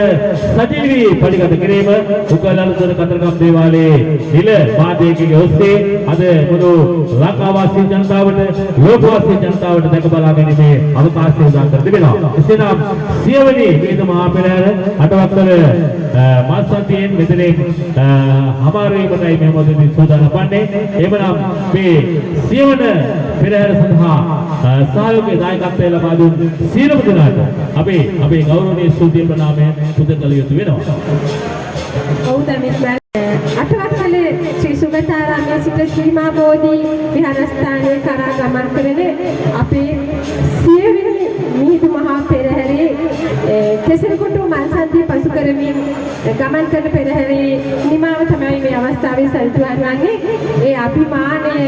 සජීවී පරිගත කිරීම උගලලුතර කතරගම දේවාලයේ නිල මාධ්‍යයකගේ ඔස්සේ අද මුළු ලංකාවාසී ජනතාවට, ලෝකවාසී ජනතාවට දැක බලා ගැනීමේ අවකාශය උදා කර තිබෙනවා. එසේනම් සියවෙනි මිහිඳු මහා පෙරහැර අටවක්වල මාසන්තියෙන් මෙතනින් හමාර වීමටයි මේ මොහොතේදී වෙතින් සූදානම් වන්නේ. එවනම් මේ සියවන පෙරහැර සඳහා සහයෝගය දායකත්වය ලබා දුන් සියලුම දෙනාට අපේ අපේ ගෞරවනීය ස්තුතිය ප්‍රණාමය පුද කළ යුතු වෙනවා. ඔව් දමිත්, අටවක්කල ශ්‍රී සුගතාරාමයේ සිට ශ්‍රී මහා බෝධි විහාරස්ථානය කරා ගමන් කරන අපේ සියවෙනි මිහිඳු මහා පෙරහැරේ කෙසෙල්කොටුව මල්සන්ධිය පසු කරමින් ගමන් කරන පෙරහැරේ නිමාව තමයි මේ අවස්ථාවේ සනිටුහන් වන්නේ. ඒ අභිමානය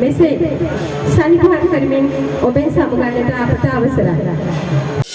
මෙසේ සනිටුහන් කරමින් ඔබෙන් සමුගන්නට අපට අවසරයි.